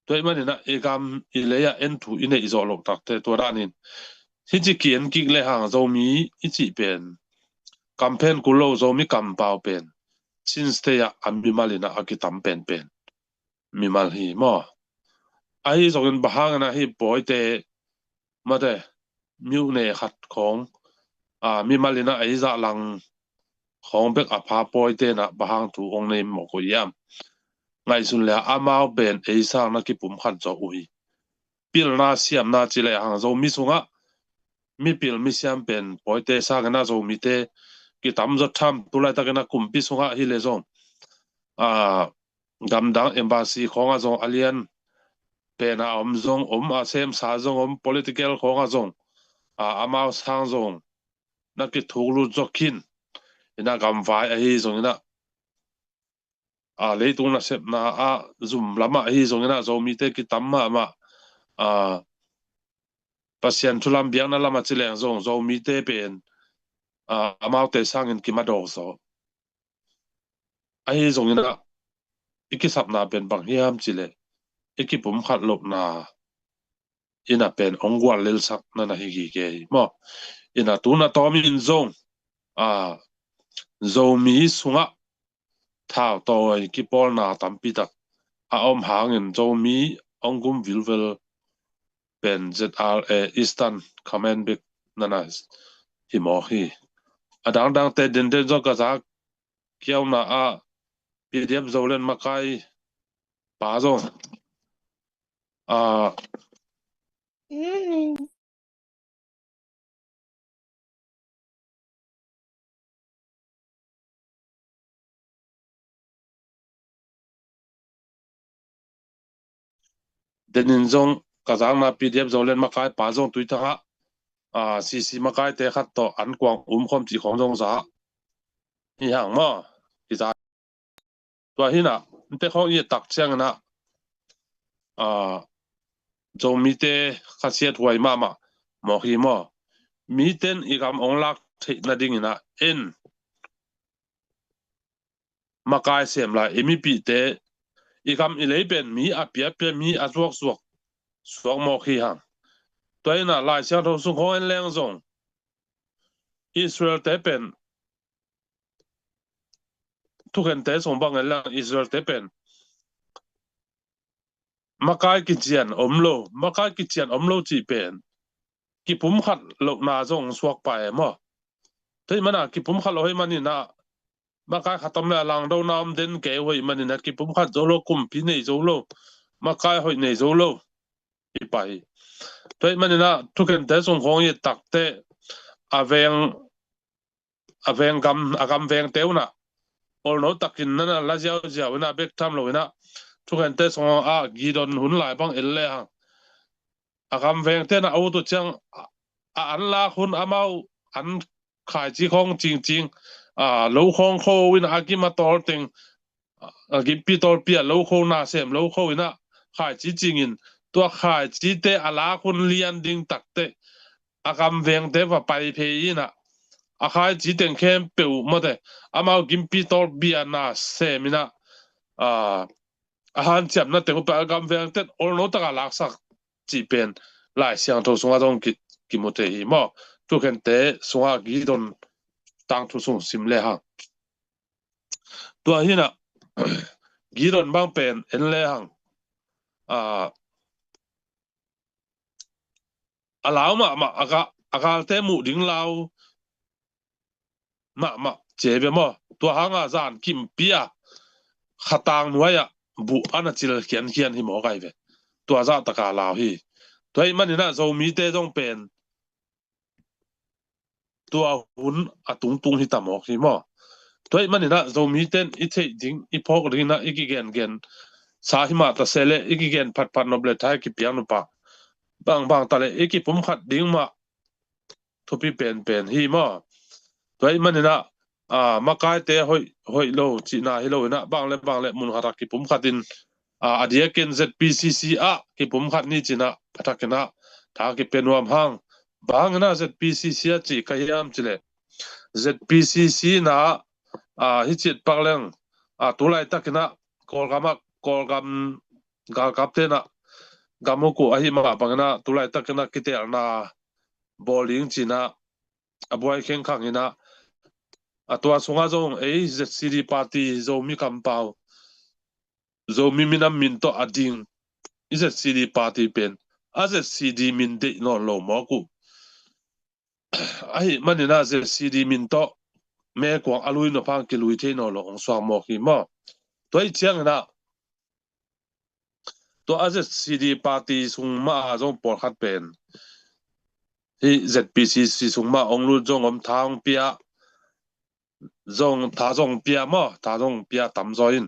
tua ahih manin ah i gam i lei ah en thu i neih zawh loh takte, tua dan in, hih ci ki-en kik lehang Zomi i cih pen kamphen kul lo, Zomi kampau pen Chin State ah a mimal in ah a kitam penpen mimal hi maw. Ahi zongin bang hangin ah hih pawite, mate, myone khat khawng, a, mimal in ah ei zahlang khawng bek a pha pawite in ah bang hang thu hong nei mawk uh hiam. ngaihsun le amau pen ei sang na kipumkhat zo uh hi. Pilna siamna ci le hang Zomi sungah mipil misiam pen pawite sangin ah Zomite kitam zo tham, tu laitakin ah kumpi sungah hi le zong, a, gamdang embassy khawngah zong a lian pen a om zong om, a semsa zong om, political khawngah zong, a, amau sang zong na kithuk lut zo khin. Inah gamvai ahi zongin ah, a, leitung nasepna ah zum lamah ahi zongin ah Zomite kitam mahmah, a, Pasian thu lam biakna lamah ci leng zong Zomite pen, a, amaute sangin kimadawk zaw. Ahi zongin ah i kisapna pen bang hiam ci le i kipumkhat lohna inah pen hong guallelsak na na hi gige hi maw. Inah tu na tawmin zong, a, Zomi sungah thautawi kipawlna tampi tak a om hangin Zomi hong gum vilvel pen Z R A Eastern Command bek na na hi mawk hi. A dangdangte denden zong ka zak kiauna ah P D F Zoland makai pa zong, a, denin zong ka zakna P D F Zoland makai pa zong Tuithang ah, a, C C makaite khat tawh an kuang um khawm cih khawng zong za hi hang maw. Hi za. Tua hinah nte khawng i tak cianginah, a, Zomite khasiat huai mahmah mawk hi maw. Miten i gam hong lak theih nadinginah en makai sem lai i mipihte i gam i lei pen mi a piapia, mi a zuakzuak suak mawk hi hang. Tua hinah Lai Siangtho sung khawng en leng zong Israelte pen, thukhente sung bang en leng Israelte pen makai kician om lo, makai kician om lo cih pen kipumkhat lohna zong suak pai e maw. Tua hih mana kipumkhat lo hoih maninah makai khat om le a langdona om den kei hoih maninah kipumkhat zo lo, kumpi nei zo lo, makai hoih nei zo lo hi pai hi. Tua hih maninah thukhente sung khawng i takte a veng, a veng gam, a gam vengte unah olno takin nana la ziauziau inah bek tham lo inah thukhente sung ah Gideon hun lai bang el le hang a gam vengte na a ut uh ciang a an lak hun amau an khaici khawng cingcing, a, lo khawng kho in a gim a tawl teng, a, gimpi tawlpi a lo kho na sem lo kho inah khaici cingin tua khaicite a lak hun lian ding takte a gam vengte va pai phei inah a khaici teng khempeuh mawte amau gimpi tawlpi a na sem inah, a, a hanciamna teng uh pai a gam vengte olno taka laksak cih pen Lai Siangtho sungah zong ki, kimu thei hi maw. Thukhente sungah Gideon tangthu sung sim le hang. Tua hinah Gideon bang pen en le hang. A, a lau mahmah, a ga, a galte muh ding lau mahmah ci ve maw. Tua hanga zan kimpi a khatang nuai ah buh a na cil khiankhian hi maw kai ve. Tua zahtaka lau hi. Tua hih maninah Zomite zong pen tua hun a tungtung hi ta mawk hi maw. Tua hih maninah Zomite in i theih ding, i phawk dinginah i kigengen sa hi mah ta se le i kigen phatphat nop le thai kipiak nop a bangbang ta le i kipumkhat ding mah thupi penpen hi maw. Tua hih maninah, a, makaite hoih, hoih lo cihna hi lo inah bang le bang le mun khatah kipumkhat in, a, a diakin Z P C C ah kipumkhat ni cinah a thakinah tha kipia nuam hang. Banginah Z P C C ah cih ka hiam ci le Z P C C na, a, hi cit pak leng, a, tu laitakinah Kawlgam ah, Kawlgam galkapte inah gam uk uh ahi mah banginah tu laitakinah kitelna bawl ding cinah a buai khengkhang inah, a tua sungah zong ei Z C D party Zomi kampau, Zomi minam min tawh a ding i Z C D party pen a Z C D min deih nawn lo mawk uh. Ahi maninah Z C D min tawh mekuang a lui nop hang kilui thei nawn lo hong suak mawk hi maw. Tua ih cianginah Tua a Z C D party sung mah a zong pawlkhat pen hi Z P C C sung mah ong lut zong om, tha ong pia zong, tha zong pia maw, tha zong pia tamzaw in.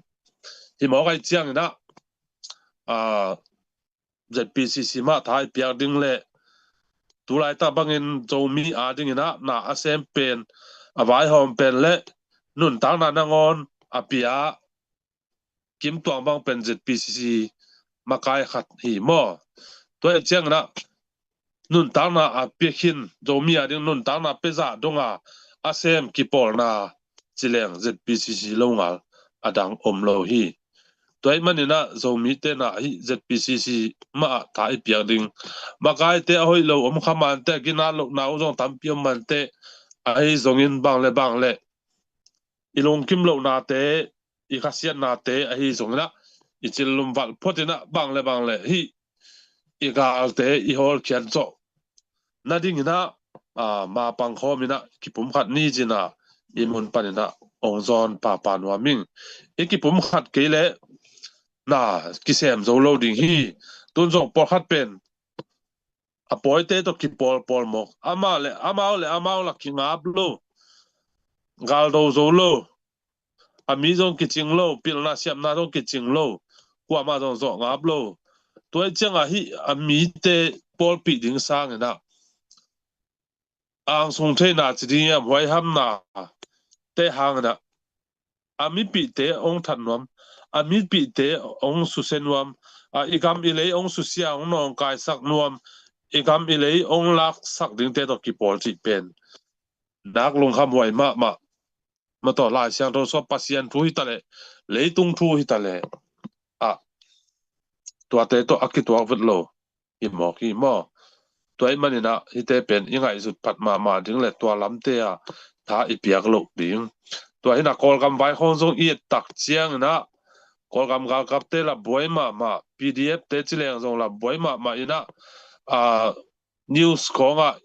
Hi mawk ai ciangin ah, Z P C C mah tha i piak ding le, tu laitak bangin Zomi a dingin ah na a sem pen, a vaihawm pen le nuntakna nangawn a pia Kim Tuang bang pen Z P C C makai khat hi maw. Tua hi ciangin ah nuntakna a pia khin, Zomi a ding nuntakna pia zah dong a a sem kipawlna ci leng Z P C C lo ngal a dang om lo hi. Tua ahih manin ah Zomite na hi Z P C C mah ah tha i piak ding. Makaite a hoih lo om kha mante, a ginat lohna uh zong tampi om mante, ahi zongin bang le bang le i lungkim lohnate, i khasiatnate ahi zongin ah, i cillum valh photin ah bang le bang le hi i galte i hawlkhiat zawh nadingin ah, aa, ma pangkhawmin ah kipumkhat ni cin ah i mun panin ah ong zawn papa nuam ing. I kipumkhat kei leh na kisem zo lo ding hi. Tun zong pawlkhat pen a pawite tawh kipawlpawl mawk. Amah le amau le amau la kingap lo, galdo zo lo, a mi zong kicing lo, pilna siamna zong kicing lo, kuamah zong zawh ngap lo. Tua hi ciangah hih a mite pawlpih ding sangin ah angsung theihna ci ding hiam, huaihamna te hangin ah a mipihte ong that nuam, a mipihte ong susia nuam, a i gam i lei ong susia, ong nawngkaisak nuam, i gam i lei ong laksak dingte tawh kipawl cih pen nak lungkham huai mahmah. Mataw, Lai Siangtho sua Pasian thu hi ta leh, leitung thu hi ta leh, a, tuate tawh a kituak vet lo hi mawk hi maw. Tua ahih manin ah hihte pen i ngaihsut phat mahmah ding le tua lamte ah tha i piak loh ding. Tua hi in ah Kawlgam vai khawng zong i et tak ciangin ah Kawlgam galkapte la buai mahmah, P D F te ci leng zong la buai mahmah in ah, a, news khawngah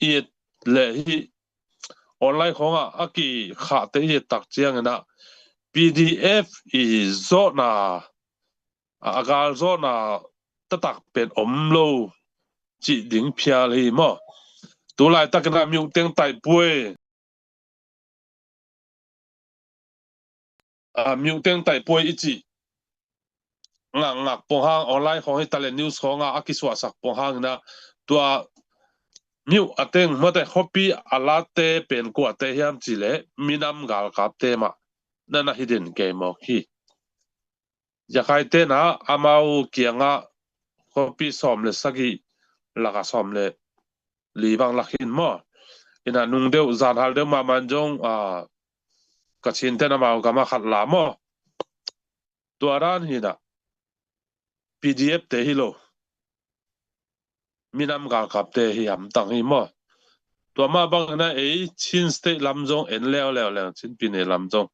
i et leh hih online khawngah a kikhahte i et tak ciangin ah P D F i zawhna, a, a gal zawhna taktak pen om lo cih ding phial hi maw. Tu laitakin ah Myo Teng Taipue, a, Myo Teng Taipue i cih ngakngak pong hang, online khawng hi ta leh news khawngah a kisuahsak pong hangin ah tua Myo a teng mate khuapi a late pen kuate hiam cih leh minam galkapte mah na na hi den kei mawk hi. Yakhaite na amau kiangah khuapi sawm le sagih lakah sawm le li bang lak hi in maw. In ah nung deuh, zanhal deuh mahmah in zong, a, Kachinte na amau gamah khat la maw. Tua dan hi in ah P D F te hi lo, minam galkapte hi hamtang hi maw. Tua mah bangin ah ei Chin State lam zong en leuleu leng, Chin Pyine lam zong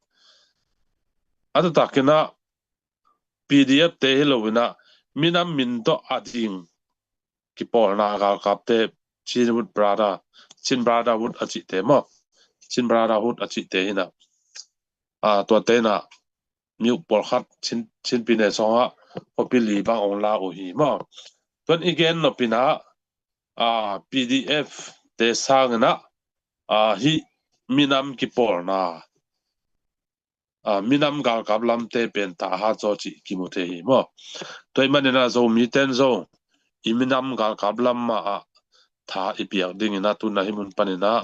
a taktakin ah P D F te hi lo in ah minam min tawh a ding kipawlna galkapte, Chinwood Brother, Chin Brotherhood a cihte maw, Chin Brotherhood a cihte hi in ah, a, tuate in ah Myo pawlkhat Chin, Chin Pyine sungah khuapi li bang ong la uh hi maw. Tuan i gen nop in ah, a, P D F te sangin ah, a, hih minam kipawlna, a, minam galkap lamte pen tha a hat zaw cih kimu thei hi maw. Tua ahih manin ah Zomite in zong i minam galkap lam mah ah tha i piak dingin ah tu-in ah hih mun panin ah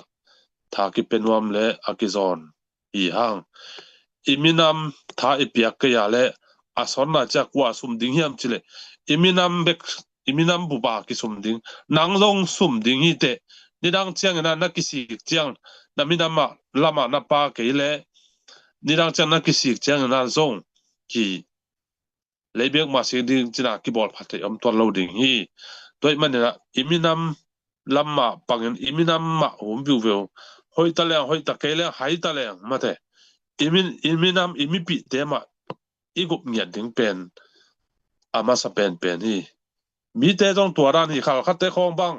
tha kipia nuam le a kizawn hi hang. I minam tha i piak kei a leh a sawtna ciang kua sum ding hiam cih leh i minam bek, i minam bup a kisum ding. Nang zong sum ding hi teh. Nidang ciangin ah na kisik ciang, na minam ah lamah na pha kei leh nidang ciang na kisik ciangin ah zong ki lei bek mah sik ding cih in ah kibawl pha thei om tuan lo ding hi. Tua ahih manin ah i minam lam mah pangin i minam mah hum viuveu. Hoih ta leng, hoih ta kei leng, hai ta leng mate, i min, i minam, i mipihte mah i gup ngiat ding pen a masa penpen hi. Mite zong tua dan hi, khalkhatte khawng bang,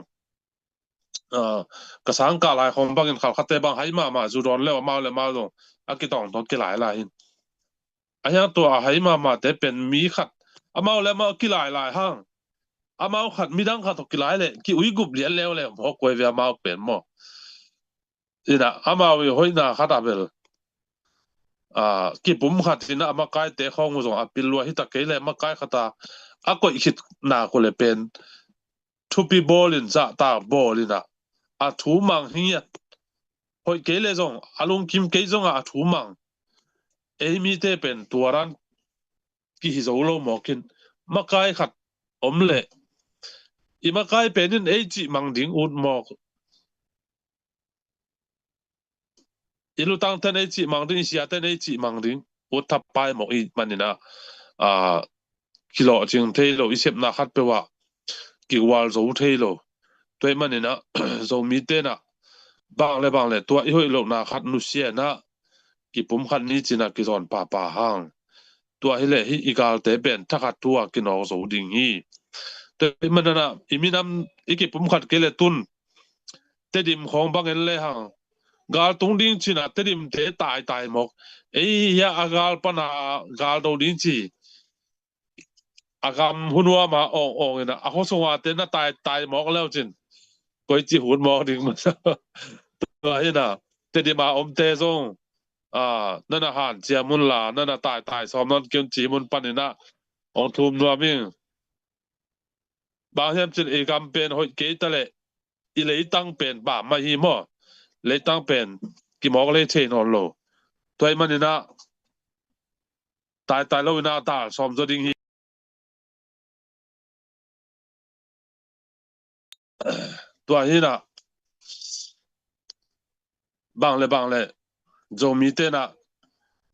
a, ka sang kah lai khawng bangin khalkhatte bang hai mahmah, zu dawn le amau le amau zong a kitawngtawng kilailai hi in. A hiang tua a hai mahmahte pen mi khat Amau le amau kilai lai hang. Amau khat midang khat tawh kilai leh ki-ui gup lian leuleu mawk uh hi ve amau pen maw. Ina amau i hoihna khat a bel, a, kipum khat ina a makaite khawng uh zong a pil lua hi ta kei le makai khat a a koih khit nak uh le pen thupi bawlin zahtak bawlin a, a thu mang hi ngiat. Hoih kei le zong a lungkim kei zong a, a thu mang. Ei mite pen tua dan kihi zo lo mawk in, makai khat om leh i makai pen in ei cih mang ding ut mawk. I lutangten ei cih mang ding, i siaten ei cih mang ding ut thapai mawk i hih manin a, a, kilawhcing thei lo, i sepna khat peuh ah kigual zo thei lo. Tua i hih manin a Zomite na bang le bang le tua i hoih lohna khat nusia in a kipum khat ni cin a kizawn pahpah hang. Tua hi leh hih i galte pen thakhat thu a kinawk zo ding hi. Tua i hih manin a i minam i kipum khat kei le tun Tedim khawng bang en le hang, gal tung ding cin a Tedimte taitai mawk. Ei hia a gal pan a gal do ding ci a gam hun uam a awng awng in a, a khua sung a te na taitai mawk leu cin koici hut mawk ding masa. Tua hi na Tedim a omte zong, a, na na hanciam un la, na na taitai sawm nawn kei un ci mun panin a hong thum nuam ing. Bang hiam cin i gam pen hoih kei ta leh i leitang pen pamah hi maw. Leitang pen kimawk lei thei nawn lo. Tua i hih manin a taitai lo in a tal sawm zaw ding hi. Tua hi na bang le bang le Zomite na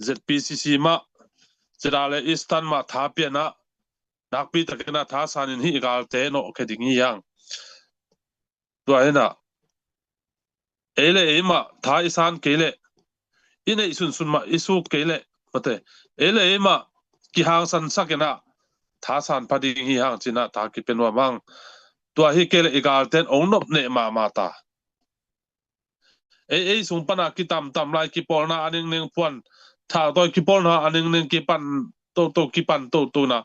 Z P C C mah, ZRA le Eastern mah tha pia in a, nakpi takin a thasan in hih galte nawhkhia ding hi hang. Tua hi na ei le ei mah tha i san kei leh, i neih sunsun mah i suk kei leh, mate, ei le ei mah kihangsan sak in a thasan pha ding hi hang cin a tha kipia nuam hang. Tua hi kei leh i galten ong nop neh mahmah ta. Ei, ei sung pan a kitamtam lai kipawlna a nengneng puan, thaktawi kipawlna a nengneng kipan toto, kipan toto na,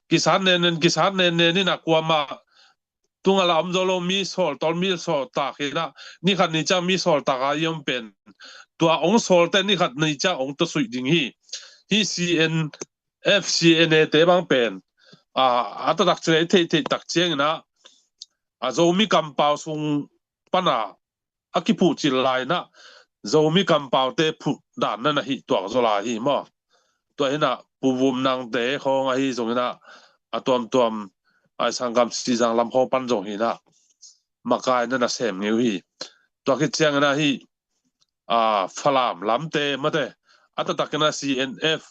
kisat nennen, kisat nennen in a kuamah tung a la om zo lo, mi sawltawl, mi sawltak hi na, ni khat ni ciang mi sawltak a i om pen tua ong sawlte ni khat ni ciang ong tawsuih ding hi. Hih C N F, C N A te bang pen, a, a taktak ci leh i theihtheih tak ciangin a, a Zomi kampau sung pan a a kiphuh cil lai in a, Zomi kampaute phuh dan na na hih tuak zaw lai hi maw. Tua hi na Pu Vum Nangte khawng ahi zongin a, a tuamtuam a i sanggam Sihzang lam khawng pan zong hi na makai na na sem ngei uh hi. Tua khit ciangin a hih, a, Falam lamte mate, a taktakin a C N F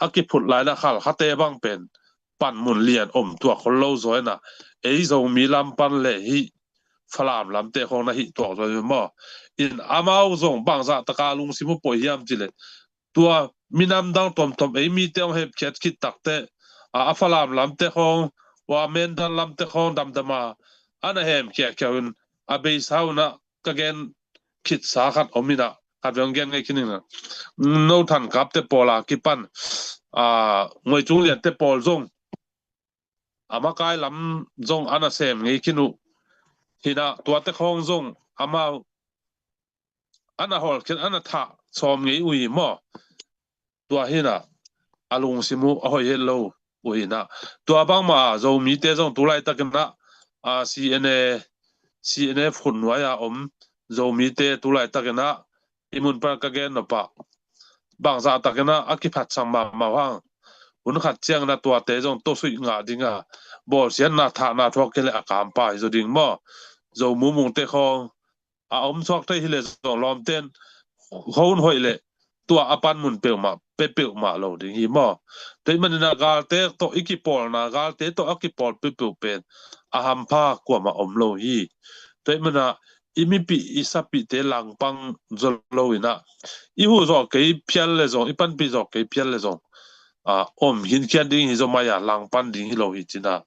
a kiphut lai in a Khalkhate bang pen panmun lian om tuak khol lo zaw in a, ei Zomi lam pan le hih Falam lamte khawng na hih tuak zaw hi maw. In amau zong bangzah taka lungsim uh poi hiam ci leh, tua minam dang tuamtuam ei mite hong hemkhiat khit takteh, a, a Falam lamte khawng, ua Mindan lamte khawng damdam a, a na hemkhia khiau in a beisa un a ka gen khitsa khat om in a, khat vei hong gen ngei khin ing a. No Than Kap te pawl a kipan, a, Ngoi Cung Lian te pawl zong a makai lam zong a na sem ngei khin uh hi na, tuate khawng zong amau a na hawlkhiat, a na thah sawm ngei uh hi maw. Tua hi na a lungsim uh a hoih het lo uh hi na. Tua bangmah a Zomite zong tu laitakin a, a, C N A, C N F khut nuai a om Zomite tu laitakin a i mun pan ka gen nop a, bangzah takin a a kiphatsang mahmah uh hang. Hun khat ciangin a tuate zong tawsuih ngah ding a, bawlsiatna thahna thuak kei leh a kampa hi zaw ding maw. Zo mumungte khawng a om suak thei hi leh zong lawmten hon hoih leh tua a panmun peuhmah pia peuhmah lo ding hi maw. Tua ahih manin a galte tawh i kipawlna, galte tawh a kipawl peuhpeuh pen a hampha kuamah om lo hi. Tua ahih manin a i mipih i sapihte langpang zaw lo in a, i huh zawh kei phial leh zong, i panpih zawh kei phial leh zong, a, om khinkhian ding hi zaw mai a, langpan ding hi lo hi cin a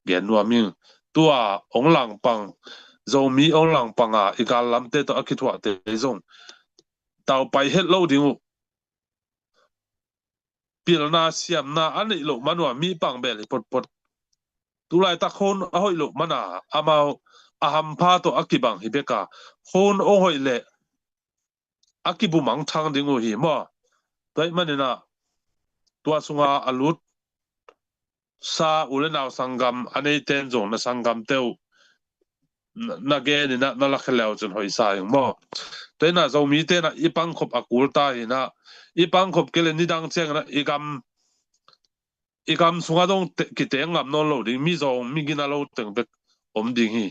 gen nuam ing. Tua hong langpang, Zomi hong langpang a i gal lamte tawh a kithuahte zong taupai het lo ding uh. P pilna siamna a neih loh man uh a mi pang bel hi potpot. Tulaitak khon a hoih loh man a amau a hampha tawh a kibang hi bek a, khon ong hoih leh a kibumang thang ding uh hi maw. Tua ahih manin ah tua sunga a lut sa u le nau sanggam a neiten zong na sanggamte uh na, na genin ah na lakhia le uh cin hoih sa ing maw. Tua in ah Zomite in ah i pangkhop a kul ta hi in ah, i pangkhop kei le nidang ciangin ah i gam, i gam sungah zong te, kiteng ngam nawn lo ding, mi zawng, mi gina lo teng bek om ding hi.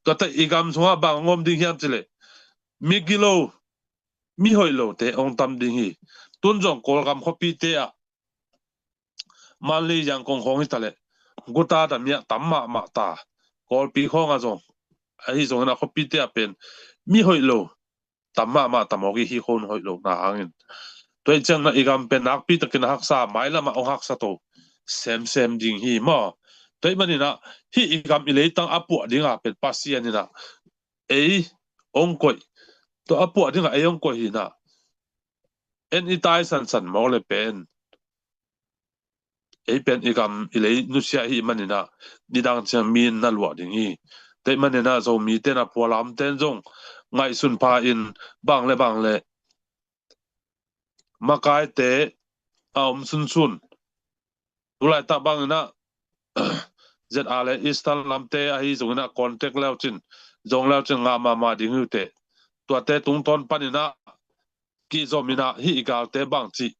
Tua teh i gam sungah bang om ding hiam cih leh mi gilo, mi hoih lote ong tam ding hi. Tun zong Kawlgam khuapite ah Mandalay, Yangon khawng hi ta leh guta dam ah tam mahmah ta. Kawlpi khawng ah zong ahi zongin a khuapite ah pen mi hoih lo tam mahmah ta mawk hi, khon hoih lohna hangin. Tua ahih ciangin ah i gam pen nakpi takin a haksa, mailam ah ong haksa to semsem ding hi maw. Tua ahih manin ah hih i gam i leitang a puah ding a pen Pasian in ah ei ong koih, tua a puah ding a ei ong koih hi in ah, en i tai sansan mawk le pen ei pen i gam i lei nusia hi manin ah nidang ciang mi in na luah ding hi. Tua ahih manin ah Zomite in ah pualamte in zong ngaihsun pha in, bang le bang le makaite a om sunsun, tulaitak bangin ah Z R le Eastern lamte ahi zongin ah contact le uh cin, zong le uh cin ngah mahmah ding hi uh teh. Tuate tungtawn panin ah kizom in ah hih i galte bangci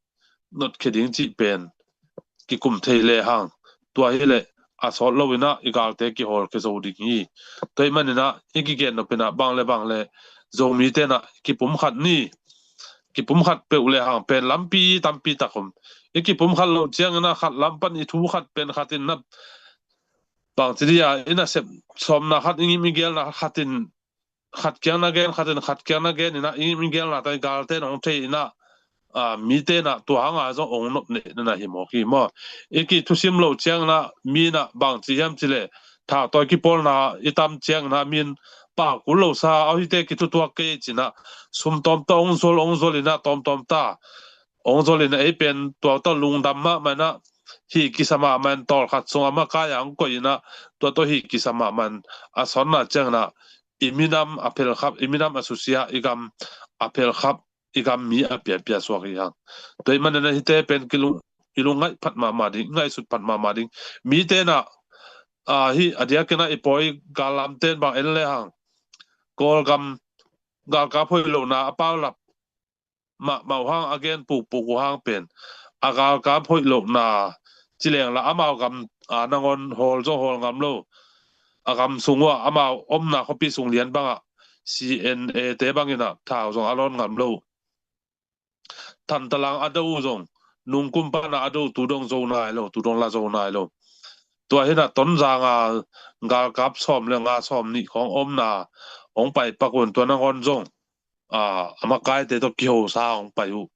notkhia ding cih pen kikum thei le hang, tua hi leh a sawt lo in ah i galte kihawlkhia zo ding hi. Tua ahih manin ah i kigen nop in ah bang le bang le Zomite in ah kipumkhat ni, kipumkhat peuh le hang pen lampi tampi tak om. I kipumkhat loh ciangin ah khat lam pan i thu khat pen khat in na, bangci dia i nasep sawmna khat, i ngim i gelna khat in khat kiang na gen, khat in khat kiang na gen in ah i ngim i gelna tawh i galte in ong thei in ah, a, mite in ah tua hang a zong ong nopneh na hi mawk hi maw. I kithusim loh ciangin ah mi in ah bangci hiam cih leh thau tawi kipawlna i tam ciangin ah mi in pau kul lo sa, a hihte kithutuak kei ci in ah sum tawmtawm ong zol, ong zol in ah tawmtawm ta ong zol in ah ei pen tua tawh lungdam mahmah in ah hih kisa mahmah in tawlkhat sungah makai a ong koih in ah tua tawh hih kisa mahmah in a sonna ciangin ah i minam a phelkhap, i minam a susia, i gam a phelkhap, i gam mi a piapia suak hi hang. Tua ahih manin ah hihte pen kilung, i lungngaih phat mahmah ding, ngaihsut phat mahmah ding. Mite in ah, a, hih a diakin ah i pawi gallamte in bang en le hang Kawlgam galkap hoih lohna a paulap mahmah uh hang, a gen pukpuk uh hang pen a galkap hoih lohna ci leng la amau gam, a, nangawn hawl zong hawl ngam lo. A gam sung uh ah amau omna khuapi sung lian bangah C N A te bangin ah thau zong a lawn ngam lo. Thantalang a do uh zong nungkum pan a do uh tu dong zo nai lo, tu dong la zo nai lo. Tua hi in ah Tonzang a galkap sawm le nga, sawm nih khawng omna ong pai pak un tua nangawn zong, a, a makaite tawh kihosa ong pai uh.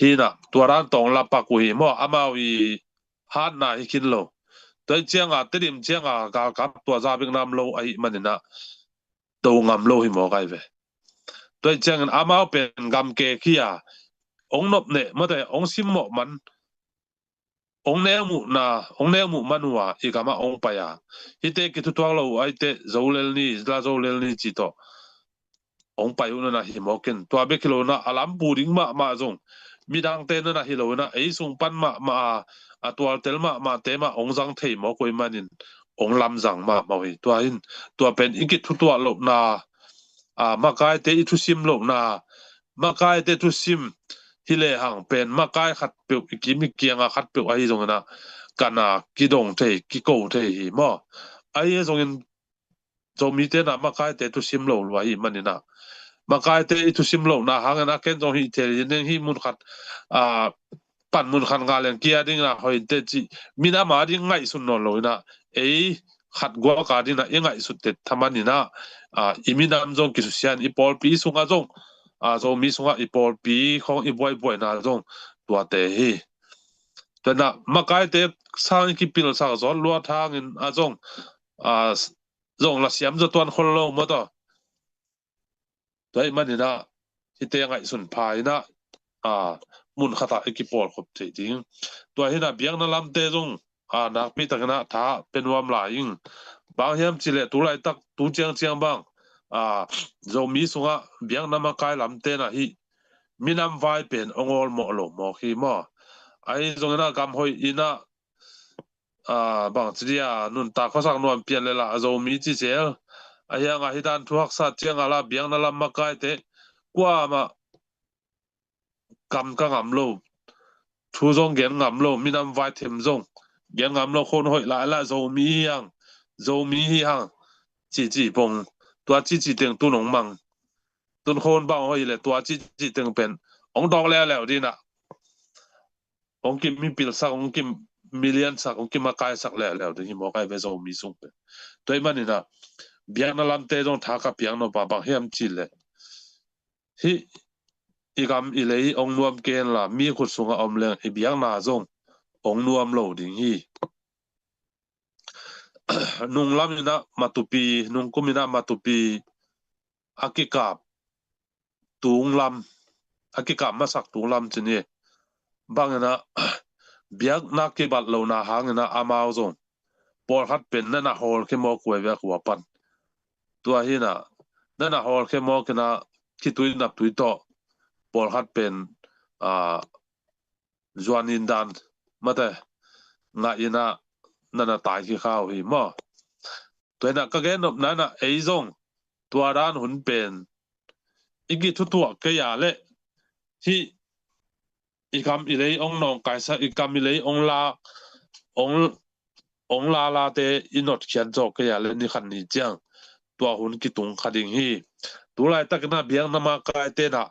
Hi in ah tua dan tawh ong la pak uh hi maw, amau i hatna hi khin lo. Tua ahih ciangin Tedim ciangin galkap tua za bek nam lo ahih manin ah do ngam lo hi mawk ahi ve. Tua ahih ciangin amau pen gam kek hi a, ong nopneh mate, ong simmawh man, ong neu muhna, ong neu muh man uh a i gamah ong pai a, hihte kithutuak lo uh a, hihte zo lel ni, la zo lel ni ci tawh ong pai uh na hi mawk in, tua bek hi lo in ah a lampu ding mahmah zong midangte na hi lo in ah ei sung pan mahmah a, a tualtel mahmahte mah ong zang thei mawk uh ahih manin ong lamzang mahmah uh hi. Tua hi in tua pen i kithutuak lohna, a, makaite i thusim lohna, makaite thusim hi le hang pen makai khatpeuh, i kim i kianga khatpeuh ahi zongin ah kan a kidong thei, kiko thei hi maw. Ahi zongin Zomite in ah makaite thusim lo lua ahih manin ah, makaite i thusim lohna hangin ah ken zong hih thei hi ning, hih mun khat, a, pan mun khat ngah leng kia ding in ah hoih inteh cih min ama ding ngaihsun nawn lo in ah, ei khat guak a ding in ah i ngaihsut tet thaman in ah, a, i minam zong kisusia in, i pawlpi sungah zong, a, Zomi sungah i pawlpi khawng i buaibuaina zong tuate hi. Tua in ah makaite sang i kipilsak zawt luat hangin ah zong, a, zong la siam zaw tuan khol lo maw taw. Tua ahih manin ah hihte ngaihsun pha in ah, a, mun khatah i kipawlkhop thei ding. Tua hinah biakna lamte zong a, nakpi takinah tha pe nuam lai ing. Bang hiam cihleh tu laitak tu ciangciang bang a, Zomi sungah biakna makai lamte na hi minam vai pen ong awlmawh lo mawk hi maw? Ahi zonginah gam hoih inah a, bang ci dia nuntak khuasak nuam pian le lah a Zomi ci zel. A hiangah hi dan thu haksa ciangah lah biakna lam makaite kuamah kam ka ngam lo, thu zong gen ngam lo, minam vai them zong gen ngam lo, khon hoih lai lah Zomi hi hang, Zomi hi hang, cici pong, tua cici teng tu nong mang, tun khon bang hoih le tua cici teng pen ong dawk leuleu dinah ong kim mipilsak, ong kim miliansak, ong kim makaisak leuleu ding hi mawk ai ve Zomi sung pen. Tua ih maninah biakna lamte zong tha ka piak nop a bang hiam cihleh hih i gam i lei ong nuam kei henla mi khut sungah om leng i biakna zong ong nuam lo ding hi. Nunglam inah Matupi, nungkum inah Matupi a kikap tunglam, a kikap masak tunglam ci ni. Bang inah biakna kibat lohna hang inah amau zong pawlkhat pen nana hawlkhia mawk uh ai ve a kua pan. Tua hinah nana hawlkhia mawk inah khitui naptui tawh pawlkhat pen a, zuanin dan mate ngah inah nana tai khikha uh hi maw? Tua inah ka gen nopna inah ei zong tua dan hun pen i kithutuah kei a leh hih i gam i lei ong nawngkaisak, i gam i lei ong la, ong, ong lalate i notkhiat zawh kei a leh ni khat ni ciang tua hun kitung kha ding hi. Tu laitakinah biakna makaite nah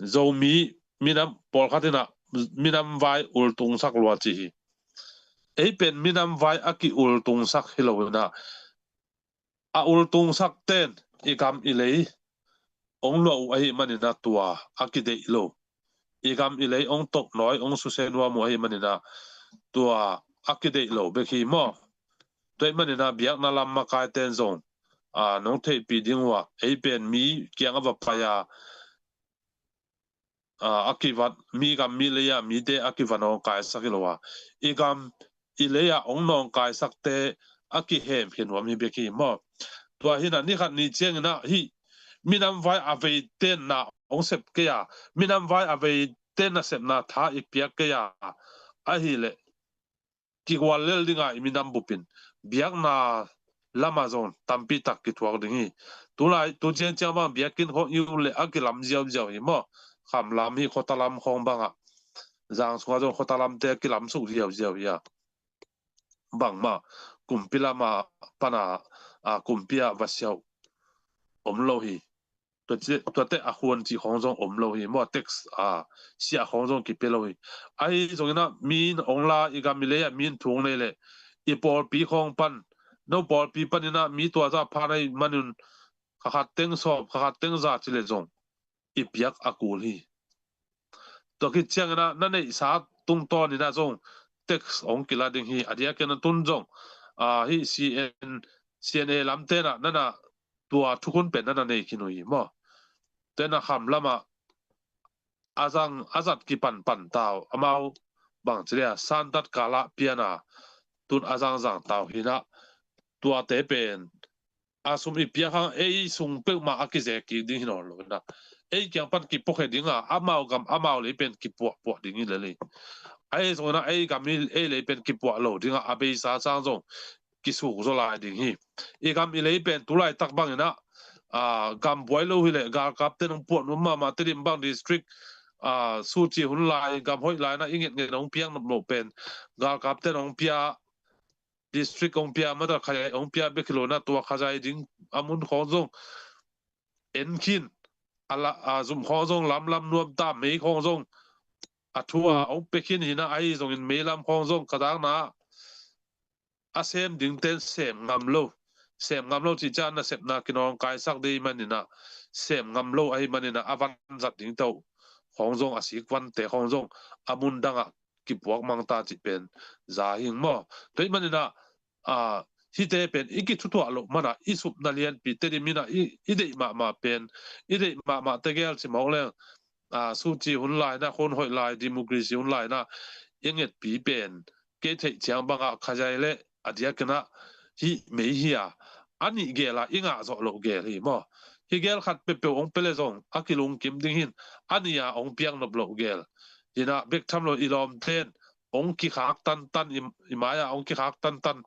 Zomi minam pawlkhat inah minam vai ultungsak lua ci hi. Ei pen minam vai a ki ultungsak hi lo inah a ultungsak ten i gam i lei ong luah uh ahi maninah tua a kideih lo. I gam i lei ong toknawi ong susia nuam uh ahi maninah tua a kideih lo bek hi maw? Tua ih maninah biakna lam makai ten zong a, nong theihpih ding uh ah ei pen mi kiang a va pai a, a, a kivat, mi gam mi lei ah mite a kiva nawngkaisak hi lo a, i gam i lei ah ong nawngkaisakte a kihemkhia nuam hi bek hi maw? Tua hinah ni khat ni cianginah hih minam vai a veiten na ong sep kei a, minam vai a veiten nasepna tha i piak kei a, ahileh kigual lel dinga i minam bupin biakna lama zong tampi tak kithuak ding hi. Tulai tu ciangciang bang biakinn khong i uh leh a kilam ziauziau hi maw? Khamlam hi, khuatalam khong bangah, Zang sungah zong khuatalamte a kilamsuk ziauziau hi a, bangmah kumpi lama pana a, kumpi ah va siauh om lo hi. Tuate, tuate a khuan cih khong zong om lo hi maw, tax a siah khong zong kipia lo hi. Ahi zonginah mi in ong la, i gam i lei ah mi in thu ong nei leh i pawlpi khong pan, no pawlpi paninah mi tua zah phan ahi manin kha khat teng sawm, kha khat teng za ci leh zong i piak a kul hi. Tua khit cianginah na neihsa tungtawninah zong tax ong kila ding hi. A diakin a tun zong a, hih C N, C N A lamtenah nana tua thukhun pen nana nei khin uh hi maw? Tena kham lamah a zang a zat kipanpan tau, amau bang ci leh a santat kalah piana tun a zangzang tau hinah tuate pen a sum i piak hang ei sung peuhmah a kizek kik ding hi nawn lo hinah ei kiang pan kipuakhia dinga amau gam amau lei pen kipuahpuah ding hi lel hi. Ahi zonginah ei gam hi ei lei pen kipuah lo dinga a beisa sang zong kisuk zaw lai ding hi. I gam i lei pen tulaitak banginah a, gam buai lo hileh galkapte nong puah nuam mahmah, Tedim bang district a, suci hun lai gam hoih lainah i ngetnget nong piak nop lo pen galkapte nong pia, district ong pia, mata khazai ong pia bek hi lo na, tua khazai ding a mun khong zong en khin a, la, a zum khong zong lamlam nuam ta, mei khong zong a thu a ong pia khin hinah ahi zongin mei lam khong zong ka dakna a sem dingten sem ngam lo. Sem ngam lo cih ciang nasepna kinawngkaisak dei maninah sem ngam lo ahi maninah a vanzat ding tawh khong zong a sik vante khong zong a mun dangah kipuak mang ta cih pen za hing maw? Tua ih maninah a, hihte pen i kithutuah loh manah i supna lianpi Tedim inah i, i deih mahmah pen, i deih mahmah tegel ci mawk leng a, suci hun lai na, hun hoih lai, democracy hun lai na, i ngetpi pen kei theih ciang bangah khaziai le a diakin ah hih mei hi a, a nih gel ah i ngah zawh loh gel hi maw. Hi gel khat peuhpeuh hong pia le zong a kilungkim ding hin, a nih a hong piak nop loh gel. Hinah bek tham lo i lawmten hong kikhak tantan, i, i mai-ah hong kikhak tantan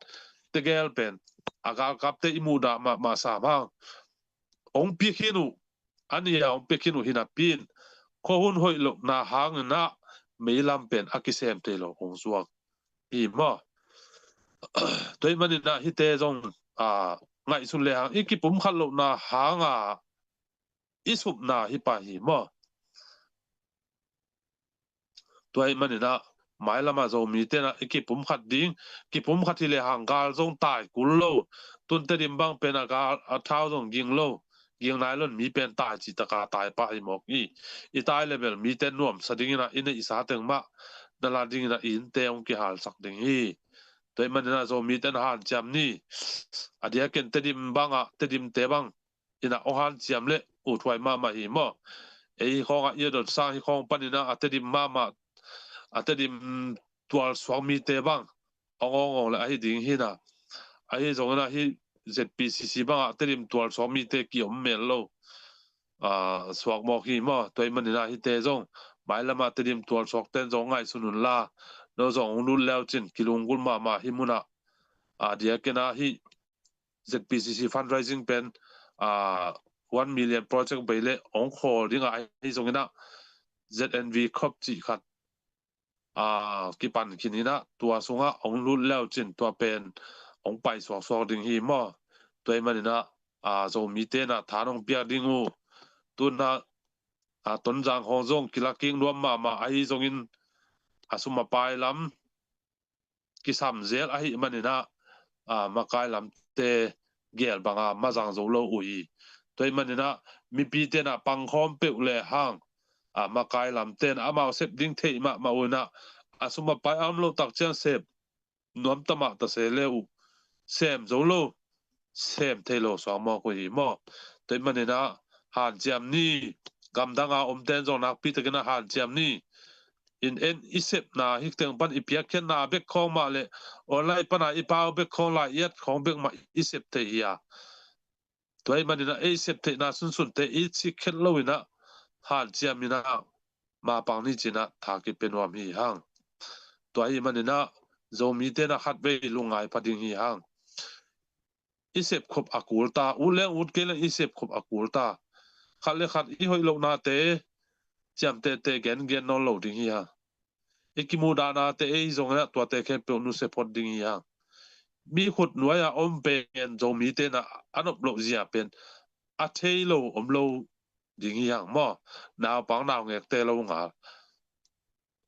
tegel pen a galkapte i muhdah mahmah sam hang. Hong pia khin uh, a nih a hong pia khin uh hi napi in khuahun hoih lohna hangin ah meilam pen a kisem thei lo hong suak hi maw. Tua ahih manin ah hihte zong, a, ngaihsun le hang i kipumkhat lohna hanga i supna hi pah hi maw. Tua ahih manin ah mailam ah Zomite in ah i kipumkhat ding, kipumkhat hi le hang gal zong tai kul lo. Tun Tedim bang pen a gal, a thau zong ging lo, ging nai lo in mi pen tai cih taka tai pah hi mawk hi. I tai le bel mite nuamsa dingin ah i neihsa teng mah na la dingin ah i innte hong kihalsak ding hi. Tua ahih manin ah Zomite in hanciam ni. A diakin Tedim bangah, Tedimte bang in ah hong hanciam le uthuai mahmah hi maw. Ei khawngah i a dot sang hi khawng panin ah a Tedim mahmah, a Tedim tualsuak mite bang hong awng awng le ahi ding hi na. Ahi zongin ah hih Z P C C bangah Tedim tualsuak mite kiom mel lo, a, suak mawk hi maw. Tua ahih manin ah hihte zong mailam ah Tedim tualsuakten zong ngaihsun un la, no zong hong lut leu cin kilunggulh mahmah hi mun ah, a diakin ah hih Z P C C fundraising pen, a, one million project bei le hong khawl ding ah ahi zongin ah Z N V Corp cih khat, a, kipan khin in ah tua sungah hong lut leu cin tua pen hong pai suaksuak ding hi maw. Tua ahih manin ah, a, Zomite in ah tha hong piak ding uh. Tun ah, a, Tonzang khawng zong kila kik nuam mahmah ahi zongin a sum a pai lam kisam zel ahih manin ah, a, makai lamte gel banga mazang zo lo uh hi. Tua ahih manin ah mipite in ah pangkhawm peuh le hang, a, makai lamte in ah amau sep ding theih mahmah uh in ah a sum a pai a om loh tak ciang sep nuam ta mah ta se le uh sem zo lo, sem thei lo suak mawk uh hi maw. Tua ahih manin ah hanciam ni. Gamdang a omten zong nakpi takin ah hanciam ni. In en i sepna hi teng pan i piakkhiatna bek khawng mah le online pana i pau bek khawng lai i at khawng bek mah i sep thei hi a. Tua ahih manin ah ei sep theihna sunsunte i cik khet lo in ah hanciam in ah mapang ni cin ah tha kipia nuam hi hang. Tua ahih manin ah Zomite in ah khatvei lungngai pha ding hi hang. I sepkhop a kul ta, ut leng ut kei leng i sepkhop a kul ta. Khat le khat i hoih lohnate ciamtehte gengen nawn lo ding hi hang. I kimuhdahnate ei zongin ah tuate khempeuh nusia phot ding hi hang. Mi khut nuai-a om pen Zomite in ah a nop loh zia pen a thei lo om lo ding hi hang maw. Naupang naungekte lo ngal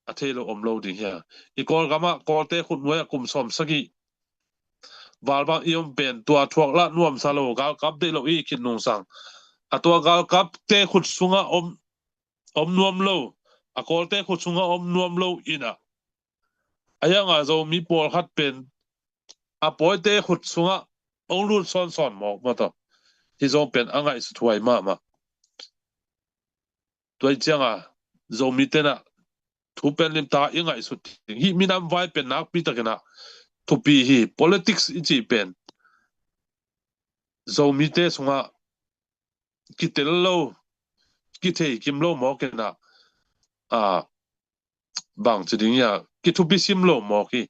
a thei lo om lo ding hi hang. I Kawlgamah Kawlte khut nuai-ah kum sawm sagih val bang i om pen tua thuak lah nuamsa lo, galkap deih lo i khit nungsang a tua galkapte khut sungah om, om nuam lo, a Kawlte khut sungah om nuam lo in ah a hiang a Zomi pawlkhat pen a pawite khut sungah hong lut sawnsawn mawk mawk tawh. Hih zong pen a ngaihsut huai mahmah. Tua hi ciang a Zomite in ah thu pen limtak i ngaihsut ding. Hih minam vai pen nakpi takin ah thupi hi. Politics i cih pen Zomite sungah kitel lo, kithei kim lo mawk in ah, a, bang ci ding hiam, kithupi sim lo mawk hi.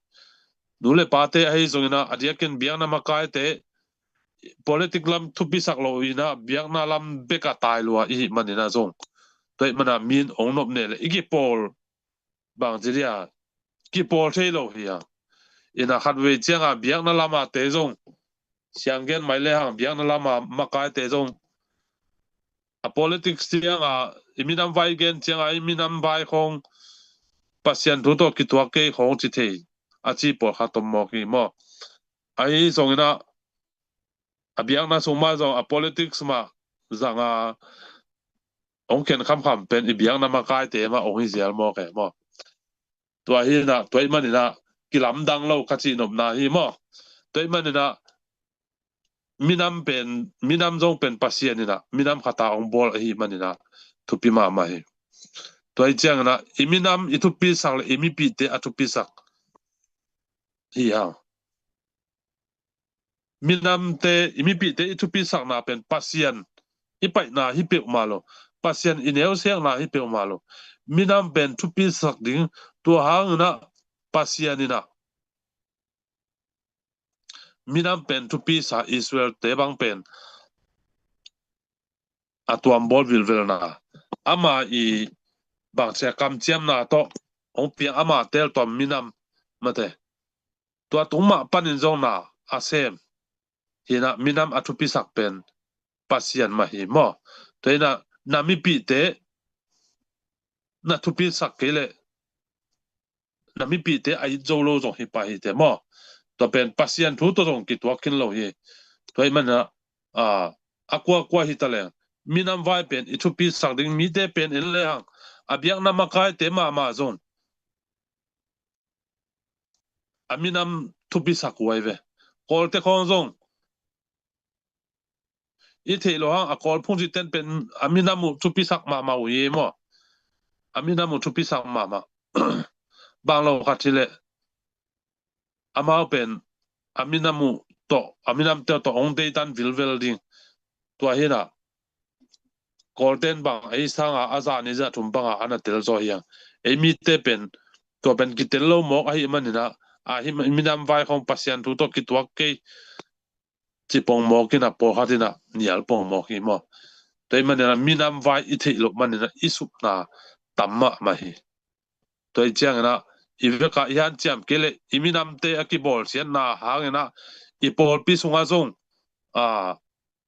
Nu le pate ahi zongin ah a diakin biakna makaite politic lam thupisak lo in ah biakna lam bek a tai lua i hih manin ah zong tua ahih manin ah min ong nop ne le i kipawl bang ci dia kipawl thei lo hi a. In ah khatvei ciang a biakna lam a te zong siang gen mai le hang biakna lam a makaite zong a politics ciang a i minam vai gen ciang a i minam vai khawng Pasian thu tawh kituak kei khawng ci thei a ci pawlkhat om mawk hi maw. Ahi zongin ah a biakna sung mah zong a politics mah zang a hong khen khamkham pen i biakna makaite mah hong hi zial mawk e maw. Tua hi in ah tua ahih manin ah kilamdang lo ka cihnopna hi maw. Tua ahih manin ah minam pen, minam zong pen Pasian in ah minam khat a hong bawl ahih manin ah thupi mahmah hi. Tua hi ciangin ah i minam i thupisak le i mipihte a thupisak hi hang. Minamte, i mipihte i thupisakna pen Pasian i paihna hi peuhmah lo, Pasian i neusiakna hi peuhmah lo. Minam pen thupisak ding, tua hangin ah Pasian in ah minam pen thupisa Israel-te bang pen a tuambawl vilvelna, ama i bangcia kamciamna tawh hong piang ama teltuam minam mate, tua tung mah panin zong na a sem hi in ah minam a thupisak pen Pasian mah hi maw. Tua hi in ah na mipihte na thupisak kei leh na mipihte a it zo lo zong hi pah hi te maw. Tua pen Pasian thu tawh zong kituak khin lo hi. Tua hi manin ah, a, a kuakua hi ta leng, minam vai pen i thupisak ding, mite pen en le hang, a biakna makaite mahmah zong a minam thupisak uh ahi ve. Kawlte khawng zong i theih loh hang, a Kawl phungcihte in pen a minam uh thupisak mahmah uh hi maw. A minam uh thupisak mahmah. Bang lo khat hi leh amau pen a minam uh tawh, a minamte tawh hong deidan vilvel ding. Tua hi in ah Kawlte in bang ei sanga a zah nih zah thum banga a na tel zaw hi hang. Ei mite pen tua pen kitel lo mawk ahih manin ah, a hi minam vai khawng Pasian thu tawh kituak kei ci pongmawk in ah, pawlkhat in ah nial pongmawk hi maw. Tua hi manin ah minam vai i theih loh manin ah i supna tam mahmah hi. Tua hi ciangin ah i vekah i hanciam kei leh i minamte a kibawlsiatna hangin ah i pawlpi sungah zong, a,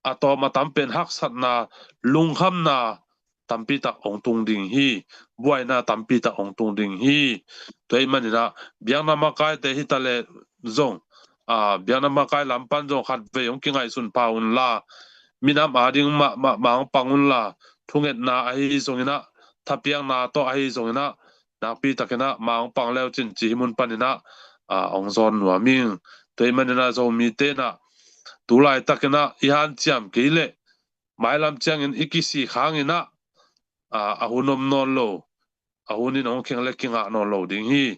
a tawm a tam pen haksatna, lungkhamna tampi tak hong tung ding hi. Buaina tampi tak hong tung ding hi. Tua hi manin ah biakna makaite hi ta leh zong, a, biakna makai lam pan zong khatvei hong kingaihsun pha un la, minam ading mah, mah, mah hong pang un la, thungetna ahi zongin ah, thapiakna tawh ahi zongin ah, nakpi takin ah mah hong pang le uh cin ci hi mun panin ah, a, hong zawn nuam ing. Tua hi manin ah Zomite in ah tu laitakin ah i hanciam kei leh mailam ciangin i kisik hangin ah, a, a hun om nawn lo, a hun in hong kheng le kingah nawn lo ding hi.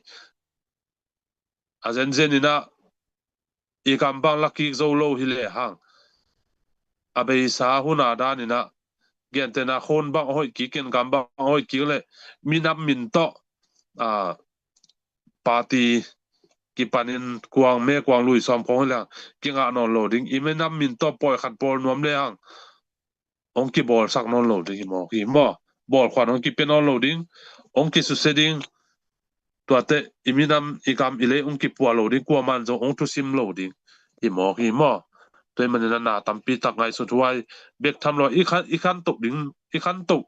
A zenzen in ah i gam bang la kik zo lo hi le hang, a beisa hun a dan in ah, gentehna khun bang a hoih kik in, gam bang a hoih kik leh minam min tawh, a, party kipanin kuang me kuang lui sawm khawng hi le hang kingah nawn lo ding. I minam min tawh pawi khat bawl nuam le hang hong kibawlsak nawn lo ding hi mawk hi maw. Bawlkhuan hong kipia nawn lo ding, hong kisusia ding. Tuate i minam i gam i lei hong kipua lo ding, kuaman zong hong thusim lo ding hi mawk hi maw. Tua hi manin ah na tampi tak ngaihsut huai bek tham lo, i khan, i khantoh ding, i khantoh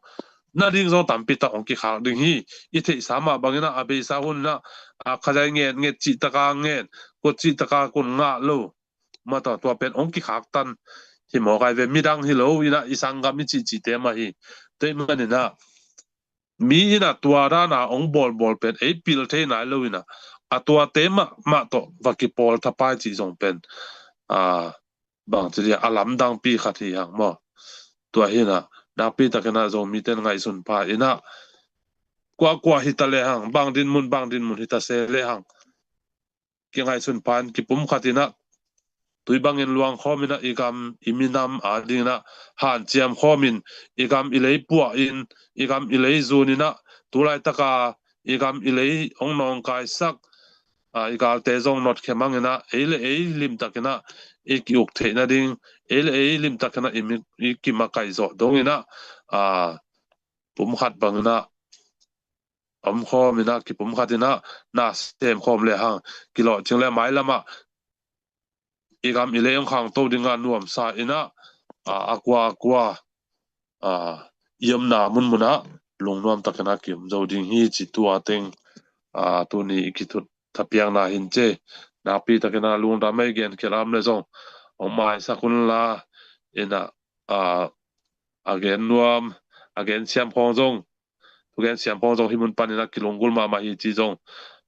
nading zong tampi tak hong kikhak ding hi. I theihsa mah bangin ah a beisa hun in ah, a, khazai nget nget cihtaka nget, kut cihtaka kun ngah lo. Mah tawh tua pen hong kikhaktan hi mawk ahi ve, midang hi lo in ah i sanggam i cihcihte mah hi. Tua hi manin ah mi in ah tua dan a hong bawlbawl pen ei pil thei nai lo in ah, a tuate mah, mah tawh va kipawl thapai cih zong pen, a, bangci dia, a lamdangpi khat hi hang maw. Tua hi in ah nakpi takin ah Zomite in ngaihsun pha in ah, kuakua hi ta le hang, bang dinmun, bang dinmun hi ta se le hang, kingaihsun pha in kipumkhat in ah, tui bangin luang khawm in ah, i gam i minam ading in ah hanciam khawm in, i gam i lei puah in, i gam i lei zun in ah, tu laitaka i gam i lei hong nawngkaisak, a, i galte zong notkhia mang in ah, ei le ei limtakin ah i ki-uk theih nading, ei le ei limtakin ah i mi, i kimakaih zawh dongin ah, a, pumkhat bangin ah om khawm in ah, kipumkhat in ah na sem khawm le hang, kilawhcing le mailam ah i gam i lei hong khangto ding a nuamsa in ah, a, a kua a kua, a, i omna munmun ah lungnuam takin ah ki-om zo ding hi ci tua teng, a, tuni i kithut thapiakna hi in ci. Nakpi takin ah lungdam ei, gen khial a om le zong hong maisak un la, in ah, a, a gen nuam, a gen siam khawng zong, thugen siam khawng zong hih mun panin ah kilunggulh mahmah hi ci zong,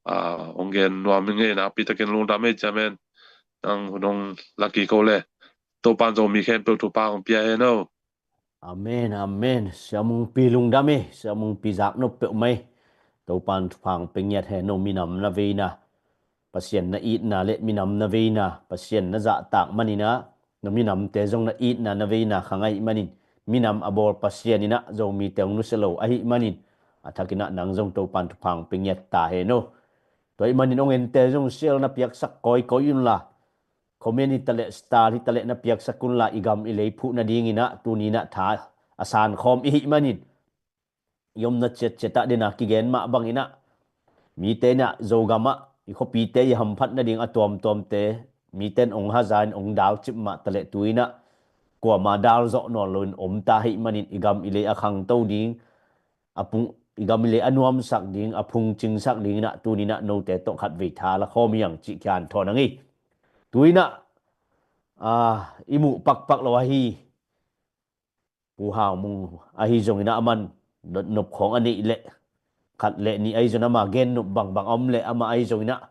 a, hong gen nuam ing ei. Nakpi takin lungdam ei, Chairman. Nang hun hong la kik o le, Topa'n Zomi khempeuh thupha hong pia hen aw. Amen, amen. Siamungpi lungdam e, siamungpi zaknop peuhmah e. Topan thupha hong pia ngiat hen, no minam na veina, Pasian na itna le minam na veina, Pasian na zahtak maninah, na minamte zong na itna na veina khang ahih manin, minam a bawl Pasian inah Zomite hong nusia lo ahih manin, a thakinah nang zong Topan thupha hong pia ngiat ta hen, no. Tua ahih manin hong ente zong share na piaksak kawikawi unla, comment hitaleh star hitaleh na piaksak unla, i gam i lei phuh nadinginah tuninah tha a sankhawm i hih manin, i omna ciatciatah dena kigen mah banginah mite inah Zogamah i khuapite i hamphat nading a tuamtuamte mite in hong haza in hong dalcip mah taleh tuinah kuama dalzawh nawn loin omta ahih manin i gam i lei a khangto ding, a pung, i gam i lei a nuamsak ding, a phungcingsak dinginah tuninah note tawh khatvei tha la khawm hiang cih kian thawn a ngei. Tuinah i muh pakpak lo ahi Pu Hau Mung ahi zonginah aman nopkhawng a neih leh khat le nih ahi zong ama gennop bangbang a om leh ama ahi zonginah,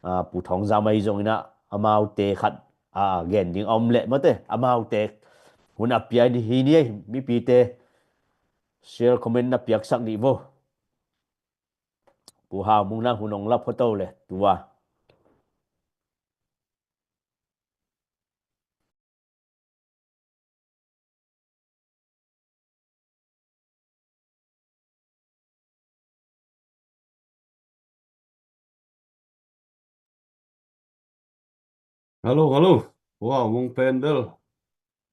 Pu Thawng Zam ahi zonginah amaute khat a gen ding a om leh mate, amaute hun a pia hi ni ei, mipite share comment na piaksak dih vo. Pu Hau Mung na hun hong la photo le tua. Halo, halo. Wow, mong pen bel.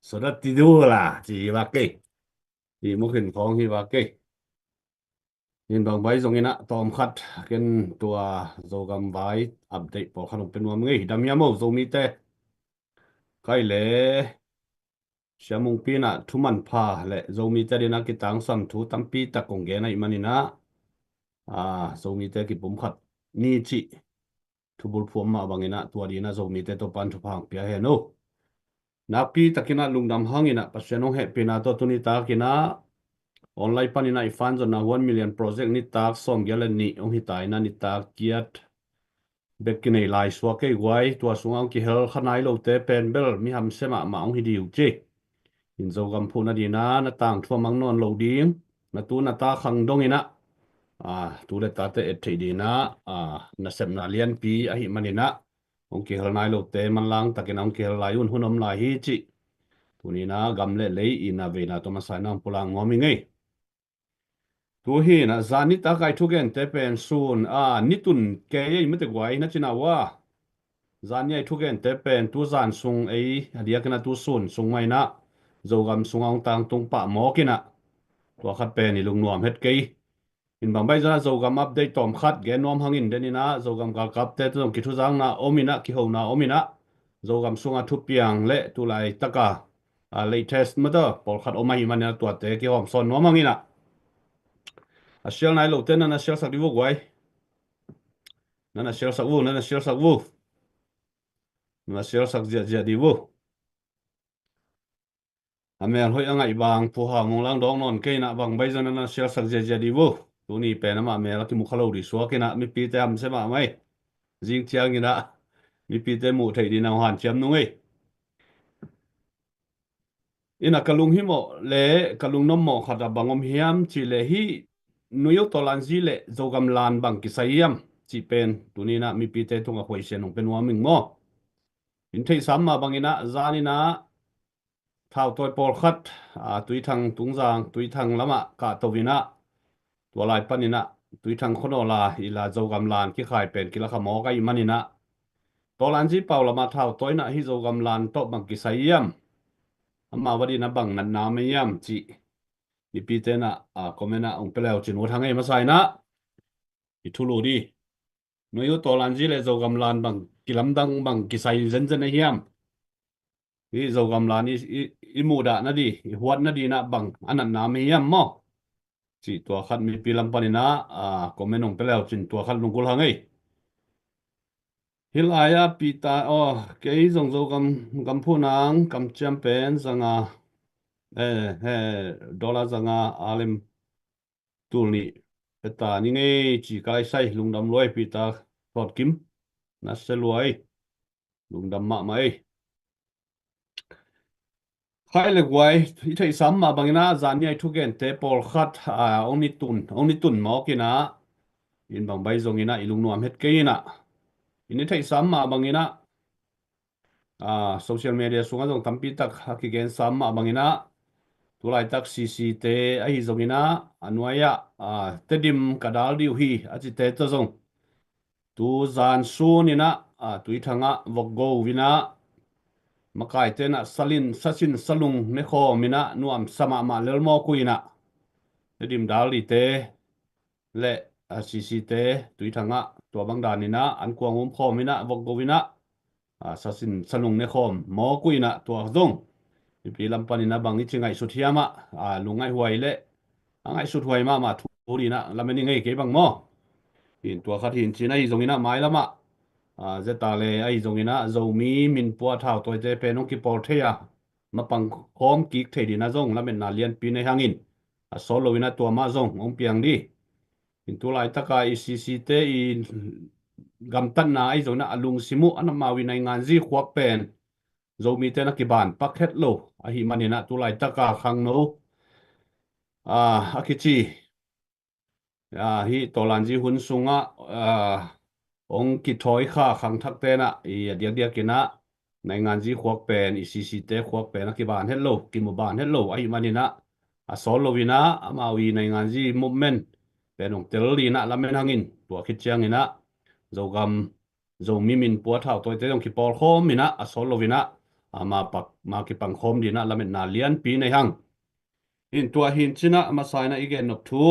Sodat ti du la, ci hi bak kei. Hi mukhin khawng hi bak kei. Hin bang bai zonginah tawmkhat ken tua Zogam vai update pawlkhat hong pe nuam ngei. Dam hiam o Zomite? Kai le. Siamungpi inah thu manpha le Zomite dinah kitangsam thu tampi tak kong gen ahih maninah, Zomite kipumkhat ni cih thubulphuh mah banginah tua dinah Zomite Topan thupha hong pia hen o. Nakpi takinah lungdam hanginah Pasian hong hehpihna tawh tuni takinah online paninah i fan zonna one million project nitak sawmgiat le nih hong hita inah nitak giat bek kinei lai suak kei guai, tua sungah hong kihel kha nai lote pen bel mi hamsia mahmah hong hi dih uh ci. In Zogam phuh nadinah na tangthu a mang nawn lo ding, na tu na ta khang donginah tu le tate et theih dinah nasepna lianpi ahih maninah hong kihel nai lote manlang takin hong kihel lai un, hun om lai hi cih tuninah gam le lei i na veina tawh masa inah hong pulak nuam hi ngei. Tu hi inah zan nitak a i thugente pen sun a nitun kei ei mate guai na cina uh a. Zan ni a i thugente pen tu zan sung ei a diakinah tu sun sung mah inah Zogam sungah hong tangtung pah mawk inah tua khat pen i lungnuam het kei. In bang bai zonah Zogam update tawmkhat gen nuam hangin deninah Zogam galkapte tu zong kithuzakna om inah kihona om inah Zogam sungah thupiang le tulaitaka latest mata pawlkhat om ahih maninah tuate kihawmsawn nuam hanginah a sial nai lote na na sialsak dih vo guai. Na na sialsak vo, na na sialsak vo. Na na sialsak ziahziah dih vo. A mel hoih a ngaih bang Pu Hau Mung lang dawng nawn kei inah bang bai zonah na na sialsak ziahziah dih vo. Tuni pen amah mel a kimu kha lo dih suak inah mipite hamsia mahmah ei. Zing cianginah mipite muh theih dinah hong hanciam nung ei. Inah ka lunghimawh le ka lungnommawh khat a bang om hiam cih leh hih Nui Yo Tawlanzi le Zogam lan bang kisai hiam cih pen tuninah mipite tungah khuaisian hong pe nuam ing maw? In theihsam mah banginah zaninah thautawi pawlkhat Tuithang Tungzang, Tuithang lamah kahto inah tua lai paninah Tuithang khonawla ila Zogam lan kikhai pen kilakha mawk ahih maninah Tawlanzi pau lamah thautawi inah hih Zogam lan tawh bang kisai hiam? Amau a dinah bang natna om hiam cih mipite inah comment ah hong pia leu cin ut hang ei masa inah i thulu dih. Nui Yo Tawlanzi le Zogam lan bang kilamdang bang kisai zenzen a hiam? Hih Zogam lan i, i, i muhdah nadih, i huat nadih inah bang a natna om hiam maw? Cih tua khat mipi lam paninah comment hong pia leu cin tua khat lunggulh hang ei. Hih lai-ah Peter, aw, kei zong Zogam gam phuh nang kamciam pen zanga, eh, eh, dollar zanga a lem tul nih pia ta ning ei ci ka lai sai, lungdam lua ei Peter Thawt Kim, na sia lua ei, lungdam mahmah ei. Khai le guai, i theihsa mah bangin ah, zan ni a i thugente pawlkhat, ah, hong ni tun, hong ni tun mawk in ah, in bang bai zongin ah, i lungnuam het kei in ah. In i theihsa mah bangin ah, ah, social media sungah zong tampi tak a kigensa mah bangin ah, tulaitak C C te ahi zongin ah, a nuai ah, ah, Tedim ka dal dih uh hi, a cite tawh zong tu zan sun in ah, ah, Tuithang ah vok go in ah, makaite in ah salin, sasin salung ne khawm in ah, nuamsa mahmah lel mawk uh in ah, Tedim dal dihte le, ah, C C te Tuithang ah tua bang dan in ah, an kuang um khawm in ah, vok go in ah, ah, sasin salung ne khawm mawk uh in ah, tua zong mipi lam panin ah bang i ci ngaihsut hiam ah, ah, lungngaih huai le a ngaihsut huai mahmah thu dih in ah lamen i ngei kei bang maw? In tua khat hi in cin ahi zongin ah, mailam ah, ah, zeta le ahi zongin ah, Zomi min pua thautawite pen hong kipawl thei a, mapang khawm kik thei dih in ah zong lametna lianpi nei hang in, a sawt lo in ah tua mah zong hong piang dih. In tulaitak a i C C te i gamtatna ahi zongin ah, a lungsim uh, a na mau i nainganzi khuak pen Zomite na kiban pak het lo ahih manin ah, tulaitak a khangno, ah, a kici, ah, hih tawlanzi hun sungah, ah, hong kithawi kha khangthakte in ah, i a diakdiak in ah, nainganzi khuak pen, i C C te khuak pen a kiban het lo, kimu ban het lo ahih manin ah, a sawt lo in ah, amau i nainganzi movement pen hong tel dih in ah lamen hang in, tua khit ciangin ah Zogam, Zomi min pua thautawite zong kipawl khawm in ah, a sawt lo in ah, a ma pak, ma kipang khawm dih in ah lametna lianpi nei hang. In tua hi in cin ah, a masa in ah i gen nop thu.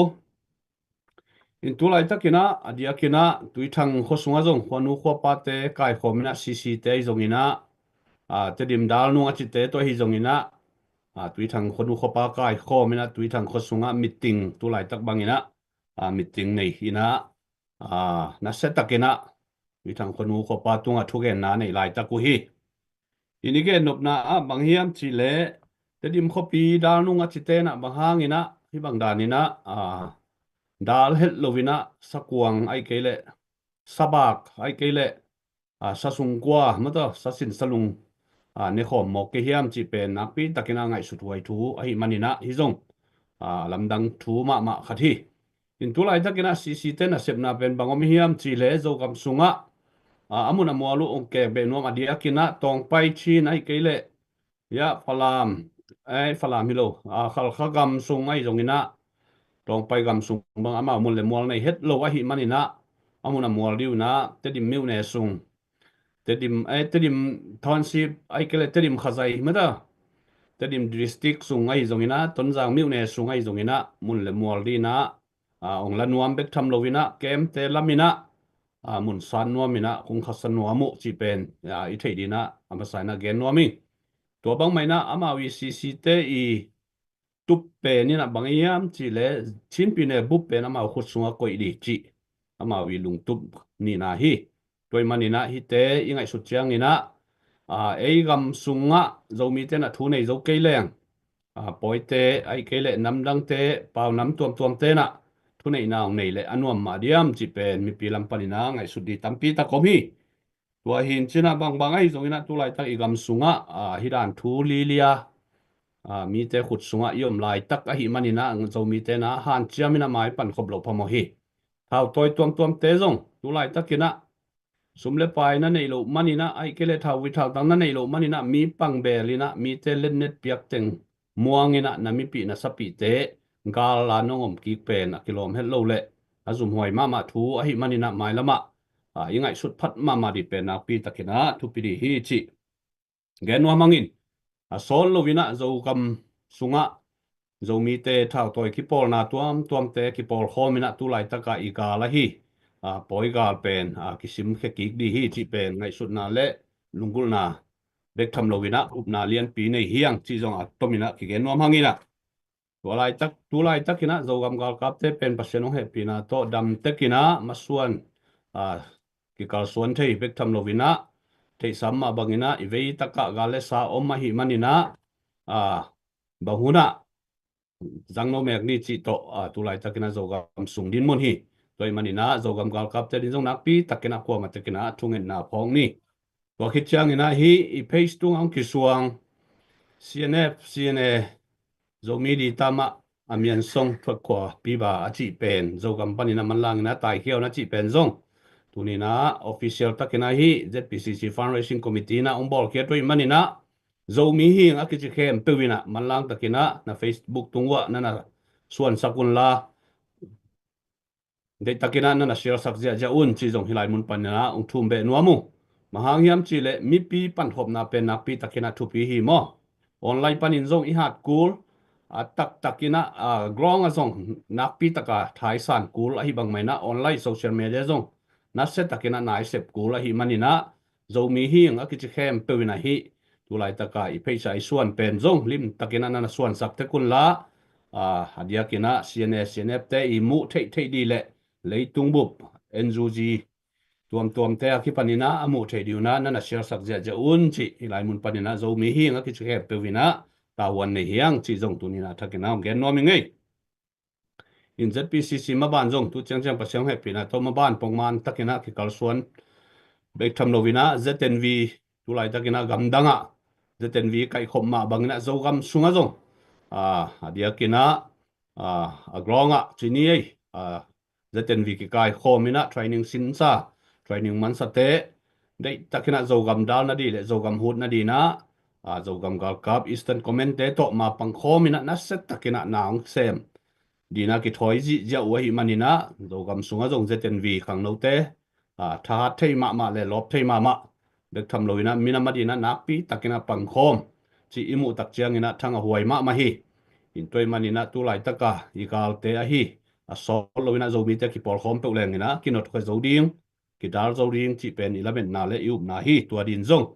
In tulaitak in ah, a diak in ah, Tuithang khua sungah zong khuanu khuapate kaikhawm in ah, C C te ahi zongin ah, ah, Tedim dal nung a cite tawh ahi zongin ah, ah, Tuithang khuanu khuapa kaikhawm in ah, Tuithang khua sungah meeting, tulaitak bang in ah, ah, meeting nei in ah, ah, nasia tak in ah, Tuithang khuanu khuapa tungah thugenna nei laitak uh hi. In i gen nopna ah bang hiam cih leh, Tedim khuapi dal nung a cite in ah bang hang in ah, hih bang dan in ah, ah, dal het lo in ah, sakuang ahih kei leh, sabak ahih kei leh, ah, sasungkua, mataw, sasin salung, ah, ne khawm mawk kei hiam cih pen nakpi tak in ah ngaihsut huai thu ahih manin ah, hih zong, ah, lamdang thu mahmah khat hi. In tulaitak in ah C C te nasepna pen bang om hiam cih leh, Zogam sungah, ah, a mun a mual uh hong kek beh nuam, a diak in ah Tawngpai, Chin ahih kei leh, ya, Falam, eh, Falam hi lo, ah, Khalkha gam sung ahi zongin ah, Tawngpai gam sung bang amau mun le mual nei het lo ahih manin ah, a mun a mual dih uh in ah, Tedim myone sung, Tedim, eh, Tedim township ahih kei leh Tedim khazai, mataw, Tedim district sung ahi zongin ah, Tonzang myone sung ahi zongin ah, mun le mual dih in ah, ah, hong la nuam bek tham lo in ah, camp te lam in ah, ah, mun sat nuam in ah, kong khasa nuam uh cih pen, ah, i theih dih in ah, a masa in ah gen nuam ing. Tua bang mah in ah, amau i C C te i tup pen in ah bang hiam cih leh, Chin pyine bup pen amau khut sungah koih dih cih, amau i lungtup nihna hi. Tua ahih manin ah, hihte i ngaihsut ciangin ah, ah, ei gam sungah Zomite in ah thu nei zo kei leng, ah, Pawite ahih kei leh namdangte, paunam tuamtuamte in ah thuneihna hong nei leh a nuam mah diam cih pen mipi lam panin ah ngaihsut dih tampi tak om hi. Tua hi in cin ah, bangbang ahi zongin ah, tulaitak i gam sungah, ah, hih dan thu lilia, ah, mite khut sungah i om laitak ahih manin ah, Zomite in ah hanciam in ah mai pan khop loh phamawh hi. Thautawi tuamtuamte zong tulaitak in ah, sum le pai na neih loh manin ah, ahih kei leh thau vui thau tang na neih loh manin ah, mi pang beel in ah, mite letnet piak teng muang in ah, na mipih na sapihte gal la nong om kik pen a kilawm het lo leh a zumhuai mahmah thu ahih manin ah, mailam ah, ah, i ngaihsut phat mahmah dih pen nakpi tak in ah thupi dih hi cih gen nuam hang in, a sawt lo in ah Zogam sungah Zomite thautawi kipawlna tuamtuamte kipawl khawm in ah, tulaitak a i gal ahi, ah, Pawi gal pen, ah, kisimkhia kik dih hi cih pen ngaihsutna le lunggulhna bek tham lo in ah, upna lianpi nei hi hang cih zong a tom in ah kigen nuam hang in ah. Tua laitak, tulaitak in ah Zogam galkapte pen Pasian hong hehpihna tawh dam tek in ah masuan, ah, kikalsuan thei bek tham lo in ah, theihsa mah bang in ah, i vei tak ah gal le sa om ahih manin ah, ah, bang hun ah zang no mek ni cih tawh, ah, tulaitak in ah Zogam sung dinmun hi. Tua ahih manin ah Zogam galkapte ading zong nakpi tak in ah kuamah tek in ah thungetna phawk ni. Tua khit ciangin ah hih i page tungah hong kisuang CNF, CNA, Zomi di tama a mian song thuat khua piba a cih pen Zogam panin a manlangin a taikhia un a cih pen zong tunin a official takin a hih ZPCC Fundraising Committee in a hong bawlkhia tuai manin a Zomi hing a kici khempeuh in a manlang takin a na Facebook tung uah na na suansak unla deihtakin a na na share sak ziahziah un cih zong hih lai mun panin a hong thum beh nuam uh. Bang hang hiam cih leh mipi pankhopna pen nakpi takin a thupi hi maw? Online panin zong i hat kul a, taktakin a, a ground ah zong nakpi taka thaisan kul ahi bang manin a online social media zong nasia takin a naisep kul ahi manin a Zomi hing a kici khempeuh in a hih tu laitaka i pheisa i suan pen zong limtakin a na na suansak tek unla, a, a diakin a CNA, CNF te i muh theihtheih di leh leitung bup NUG tuamtuamte a kipanin a a muh theih di un a na na share sak ziahziah un cih hih lai mun panin a Zomi hing a kici khempeuh in a tavuan nei hi hang cih zong tunin a thakin a hong gen nuam hi ing ei. In ZPCC maban zong tu ciangciang Pasian hehpihna tawh maban pongman takin a kikalsuan bek tham loin a ZNV tu laitakin a gamdang ah ZNV kaihkhop mah bangin a Zogam sungah zong, a, a diakin a, a, a ground ah ci ni ei, a, ZNV kikaikhawm in a training sinsa, training mansate deihtakin a Zogam dal na di leh Zogam hut na di in a, a, Zogam galkap Eastern Command te tawh ma pangkhawm in a nasia takin a na hong sem di in a kithawi zihziah uh ahi manin a Zogam sungah zong ZNV khangnote, a, thahat thei mahmah leh lawp thei mahmah bek tham loin a minam a di in a nakpi takin a pangkhawm cih i muh tak ciangin a thang a huai mahmah hi. In tua ahih manin a tu laitaka i galte ahi a sawt loin a Zomite kipawlkhawm peuh lengin a kinotkhia zo ding, kidal zo ding cih pen i lametna leh i upna hi. Tua din zong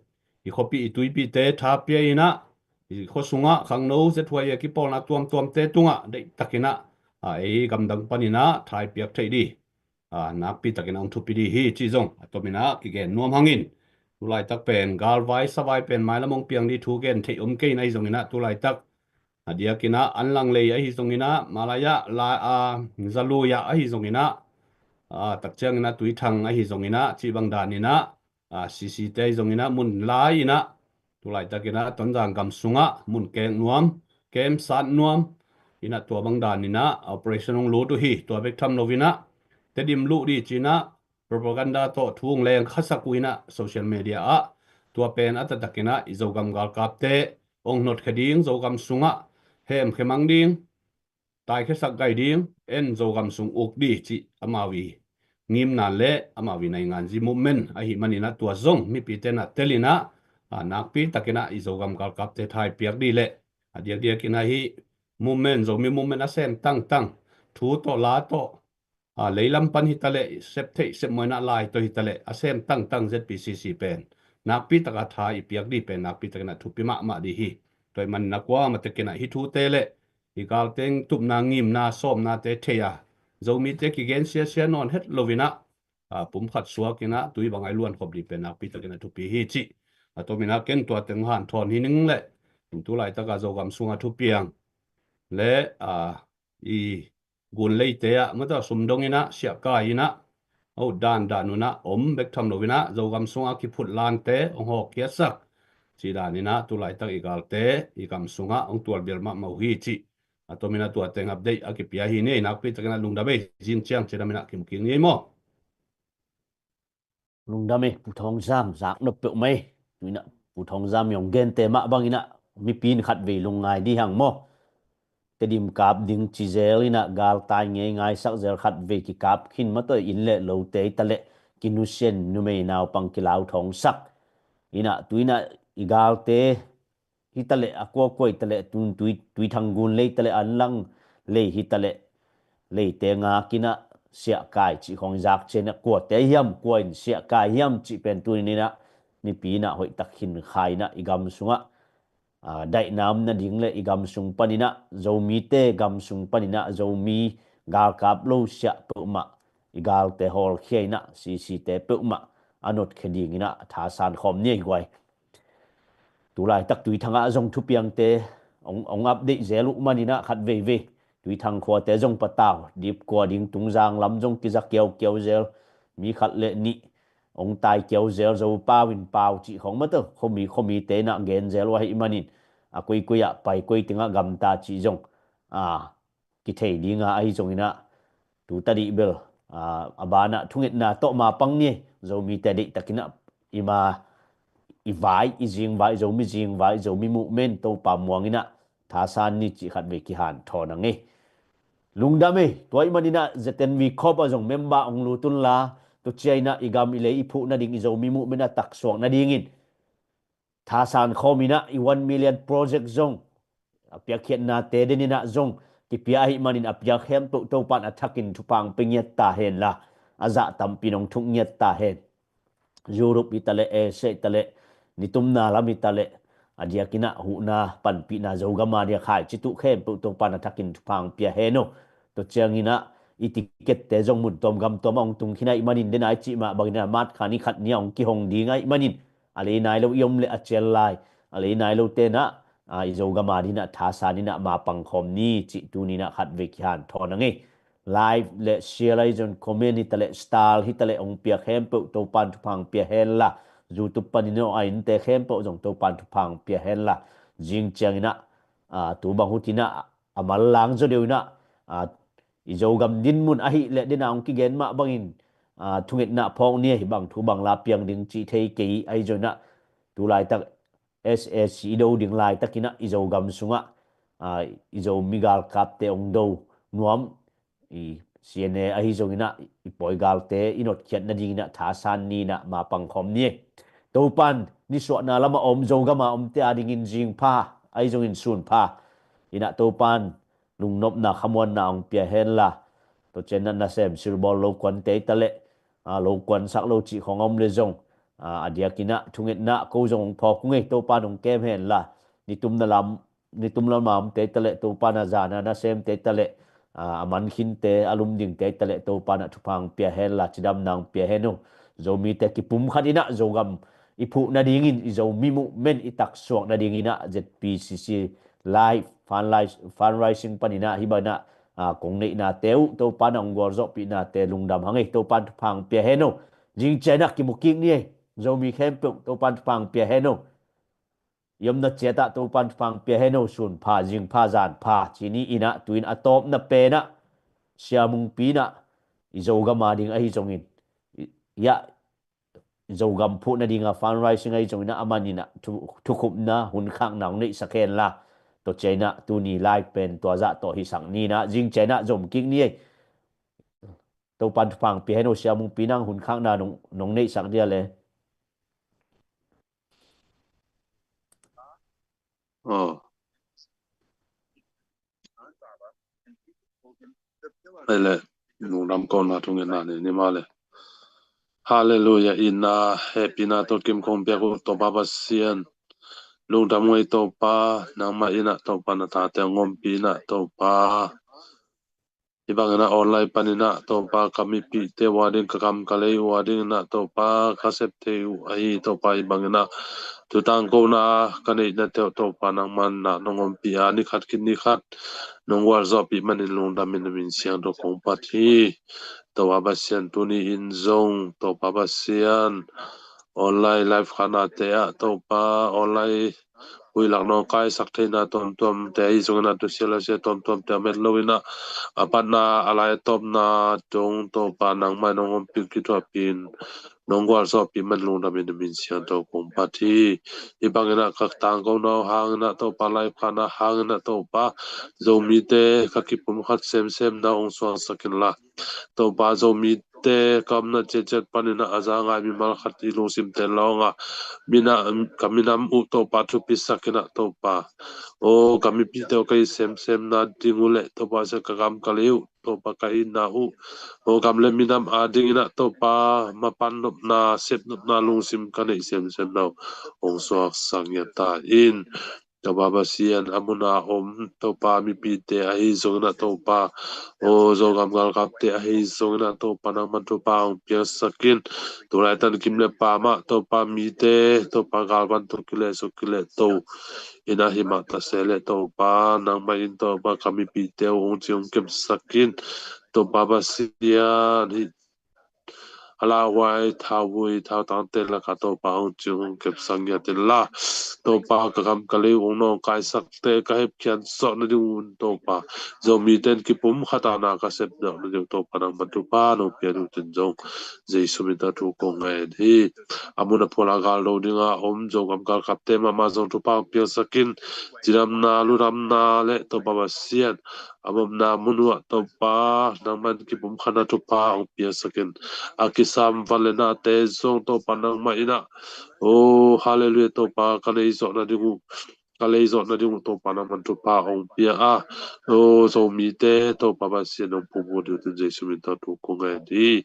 i khuapi i tuipite tha pia in a i khua sungah khangno ZYA kipawlna tuamtuamte tungah deihtakin a, a, ei gamdang panin a thai piak theih di, a, nakpi takin a hong thupi di hi cih zong a tomin a kigen nuam hangin tu laitak pen galvai savai pen mailam hong piang di thu gen theih om kei in ahi zongin a tu laitak a diakin a Anlang lei ahi zongin a, Malaya, la, a, Zaluya ahi zongin a, a, tak ciangin a Tuithang ahi zongin a, cih bang danin a, a, CC te ahi zongin a, mun lai in a, tu laitakin a Tonzang gam sungah, mun keng nuam, kem sat nuam in a tua bang danin a, operation hong lut uh hi, tua bek tham loin a, Tedim luh di ci in a, propaganda tawh thu hong leng khasak uh in a social media ah, tua pen a taktakin a i Zogam galkapte hong notkhia ding, Zogam sungah hemkhia mang ding, taikhia sak gai ding, en Zogam sung uk di cih amau i ngimna leh amau i nainganzi movement ahi manin a tua zong mipite na tel in a, a, nakpi takin a i Zogam galkapte thai piak di leh a diakdiakin a hih movement, Zomi movement a sem tangtang, thu tawh la tawh, a, leilam pan hi ta leh, sep theih sep mawhna lai tawh hi ta leh, a sem tangtang ZPCC pen nakpi taka tha i piak di pen nakpi takin a thupi mahmah di hi. Tua ahih manin a kuamah takin a hih thute leh i galteng tupna, ngimna, sawmnate thei a, Zomite kigen siasia nawn het loin a, a, pumkhat suakin a tui bang a i luan khop di pen nakpi takin a thupi hi cih a tomin a ken tua teng hanthawn hi ning leh, in tu laitaka Zogam sunga thupiang leh, a, i gun leite ah, mata sumdong in a, siahkai in a, a ut dandan un a, om bek tham loin a, Zogam sunga kiphut lante hong hawkkhiatsak cih danin a, tu laitak i galte i gam sungah hong tualbial mahmah uh hi cih a tomin a tua teng update a kipia hi ni. Nakpi takin a lungdam ei, zing ciang cidam in a kimu kik ni ei maw? Lungdam ei, Pu Thawng Zam, zak nop peuhmah ei. Tu in a Pu Thawng Zam i hong gente mah bangin a mipi in khatvei lungngai di hang maw? Tedim kap ding ci zel in a galtai ngeingai sak zel, khatvei kikap khin matawi, inn leh lote hi ta leh, kinusia in numei naupang kilauthawngsak in a, tu in a i galte hi ta leh, a kuakua hi ta leh, tun tui, Tuithang gun lei ta leh, Anlang lei hi ta leh, leite ngak in a siahkai cih khawng i zak ciang a, kuate hiam, kua in siahkai hiam cih pen tuni in a mipi in a hoihtak khin kha in a, i gam sungah, a, daihna om nading leh i gam sung panin a, Zomite gam sung panin a, Zomi galkap lo siah peuhmah, i galte hawlkhia in a, CC te peuhmah a notkhia dingin a thasan khawm ni ei guai. Tu laitak Tuithang ah zong thupiangte hong, hong update zel uh manin a khat veivei Tuithang khuate zong patau, Dipkua ding Tungzang lam zong kiza kiaukiau zel, mi khat leh nih hong tai kiau zel, Zo pau in pau cih khawng mataw, khuami khuamite in a gen zel uh ahih manin, a koikoi ah pai, koi tengah gamta cih zong a kithei dinga ahi zonginah, tu tadih bel a banah thungetna tawh mapang ni. Zomite deihtakinah ima i vai, i zingvai, Zomi zingvai, Zomi movement Topa muanginah thasan ni cih khatvei kihanthawn a ngei. Lungdam ei. Tua ih maninah Z N V Corp ah zong member hong lut unla, tua cianginah i gam i lei i phuh nading, i Zomi movement a taksuak nadingin thasan khawminah i one million project zong a piakkhiatnate deninah zong kipia ahih manin a piak khempeuh Topan a thakin thupha hong pia ngiat ta henla, a zah tampi nong thuk ngiat ta hen. Europe hitaleh, Asia hitaleh, nitumna lam hitaleh, a diakinah huhna panpihna Zogam a dia khaici tuh khempeuh Topan a thakin thupha hong pia hen uh. Tua cianginah i ticket-te zong mun tuam gam tuam a hong tung khin ahih manin, dena i cih mah banginah March kha ni khat ni a hong kihong ding ahih manin, a lei nai lo i om leh a cial lai, a lei nai lo tenah a, i Zogam a dinah thasan inah mapang khawm ni cih tuninah khatvei kihanthawn a ngei. Like le share, ahi zong comment hitaleh, star hitaleh hong piak khempeuh Topan thupha hong pia henla, YouTube panin a innte khempeuh zong Topan thupha hong pia henla, zing cianginah a, tu bang hutinah a manlang zaw deuh inah a, i Zogam dinmun ahih leh dena hong kigen mah bangin a, thungetna phawk ni, hih bang thu bang la piang ding cih thei kei, ahi zonginah tu laitak S A C i do ding laitakinah i Zogam sungah a, i Zomi galkapte hong do nuam, i C N A ahi zonginah i pawi galte i notkhiat nadinginah thasan ninah mapang khawm ni. Topan nisuahna lamah om, Zogam a omte adingin zingpha, ahi zongin sunpha inah Topan lungnopna khamuanna hong pia henla, tua cianginah nasem silbawl lo kuante hitaleh, a, lo kuansak lo cih khong a om le zong a, a diakinah thungetna ko zong hong phawk ung ei. Topan hong kem henla, nitumna lam, nitumna lam a omte hitaleh Topan a zana nasemte hitaleh, a, a mankhinte, a lumdingte hitaleh Topan a thupha hong pia henla, cidamna hong pia hen uh. Zomite kipum khatinah Zogam i phuh nadingin, i Zomi movement i taksuak nadinginah Z P C C live fundrais-, fundraising paninah hih banah a, kong neihnate uh Topan a hong gualzawhpihnate lungdam hang ei. Topan thupha hong pia hen uh. Zing cianginah kimu kik ni ei. Zomi khempeuh Topan thupha hong pia hen uh. I omna ciatah Topan thupha hong pia hen uh. Sunpha, zingpha, zanpha ci ni inah, tu-in a tawpna penah Sia Mungpi inah i Zogam a ding ahi zongin, i, iah Zogam phuh nadinga fundraising ahi zonginah a maninah thu-, thukhupna, hunkhakna hong neihsak henla, tua cianginah tuni live pen tua zah tawh hisak ninah, zing cianginah zom kik ni ei. Topan thupha hong pia hen uh. Sia Mungpi, nang hunkhakna nong, nong neihsak dia le. Aw. Ei le, lungdam kohna thungetna nei ni mah le. Halleluia, itna, hehpihna tawh kim kong piak uh Topa Pasian. Lungdam ngei Topa, nangmah inah Topa na tate hong ompih inah Topa. Hih bangin ah online panin ah Topa ka mipihte uh ading, ka gam ka lei uh adingin ah Topa ka sep thei uh ahi Topa. Hih bangin ah thu tangkona ka neihnate uh Topa nangman ah nong ompih a, ni khat khit ni khat nong gualzawhpih manin lungdamin na min siangtho kong phat hi. Topa Pasian, tuni in zong Topa Pasian, online live khanate ah Topa, online huih lak nawngkaisak theihna tuamtuamte ahi zongin ah, thusia lasia tuamtuamte a met loin ah, a patna a lai a tawpna dong Topa nangmah in nong ompih kithuahpih in nong gualzawhpih man lungdamin na min siangtho kong phat hi. Hih bangin ah ka tangkona uh hangin ah Topa, live khana hangin ah Topa, Zomite ka kipumkhat semsemna uh hong suangsak inla, Topa, Zomite ka omna ciatciat panin ah a za ngai mimal khat i lungsimte lawng ah mina, ka minam uh Topa thupisak in ah Topa, aw ka mipihte uh ka it semsemna ding uh leh Topa, sia ka gam ka lei uh Topa, ka itna uh, aw gam le minam adingin ah Topa, mapan nopna, sep nopna lungsim ka neih semsemna uh hong suaksak ngiat ta in. Topa Pasian, a mun a om Topa mipihte ahi zongin ah Topa, aw Zogam galkapte ahi zongin ah Topa, nangman thupha hong piaksak in. Tulai tan kim le pam ah Topa, mite Topa, galvan tawh kilehsuk kilehto in ah himah ta se leh Topa, nangmah in Topa ka mipihte uh hong cing hong kepsak in. Topa Pasian, hih a lauhuai thauvui thautangte lakah Topa hong cing hong kepsak ngiat inla, Topa ka gam ka lei uh hong nawngkaisakte ka hepkhiat zawh nading un Topa, Zomite in kipumkhat a na ka sep zawh nading uh Topa nangman thupha nong pia ding uh tun zong Jesu min tawh thu kong ngen hi. A mun a phual a gal do ding a om Zogam galkapte mahmah zong thupha hong piaksak in, cidamna ludamna le Topa Pasian a omna mun uh ah Topa nangman kipumkhatna thupha hong piaksak in, a kisam van le nate zong Topa nangmah in ah, o, halleluiah, Topa ka lei zawh nading uh, ka lei zawh nading uh Topa nangman thupha hong pia a, o, Zomite Topa Pasian hong pumpu ding uh tun Jesu min tawh thu kong ngen hi.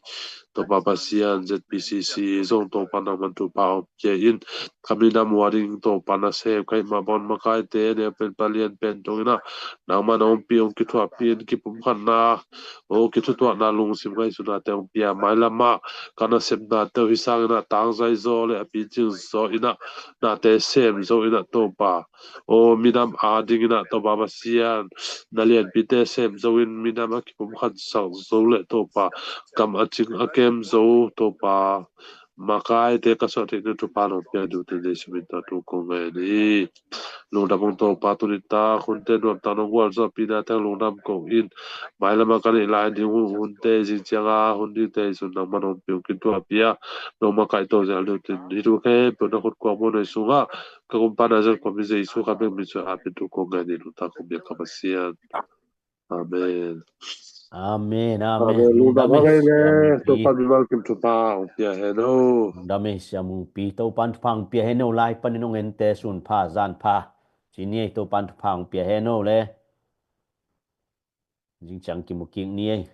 Topa Pasian, Z P C C zong Topa nangman thupha hong pia in, ka minam uh a ding Topa nasem ka hih mah bang un makaite neu pen palian pen tungin ah nangman hong pi hong kithuahpih in, kipumkhatna, o, kithutuahna lungsim ngaihsutnate hong pia, mailam ah ka nasepnate uh hi sangin ah tangzai zaw le a picing zaw in ah nate sem zo in ah Topa, o, minam a dingin ah Topa Pasian, na lianpite sem zo in, minam a kipumkhatsak zo le Topa, gam a cing a kem zo Topa, makaite ka suah theihna thupha nong pia ding uh tun Jesu min tawh thu kong ngen hi. Lungdam ung Topa, tuni tak hunte nuamtak nong gualzawhpihna teng lungdam ko in, mailam a ka neih lai ding uh hunte zing ciang a hun dingte hi sun nangman hong pi hong kithuahpih a, nong makaihto zel ding uh tun hih thu khempeuh na khut kuang muan hoih sungah ka kumpa Nazareth khua mi Jesu kha bek min suang a pi thu kong ngen hi, lungtak kong biak ka Pasian. Amen. Amen, amen. Amen. Lungdam hang ei le. Topa mimal kim thupha hong pia hen o. Lungdam ei Sia Mungpi, Topan thupha hong pia hen o. Lai panin hong ente sun pha zan pha ci ni ei, Topan thupha hong pia hen o le. Zing ciang kimu kik ni ei.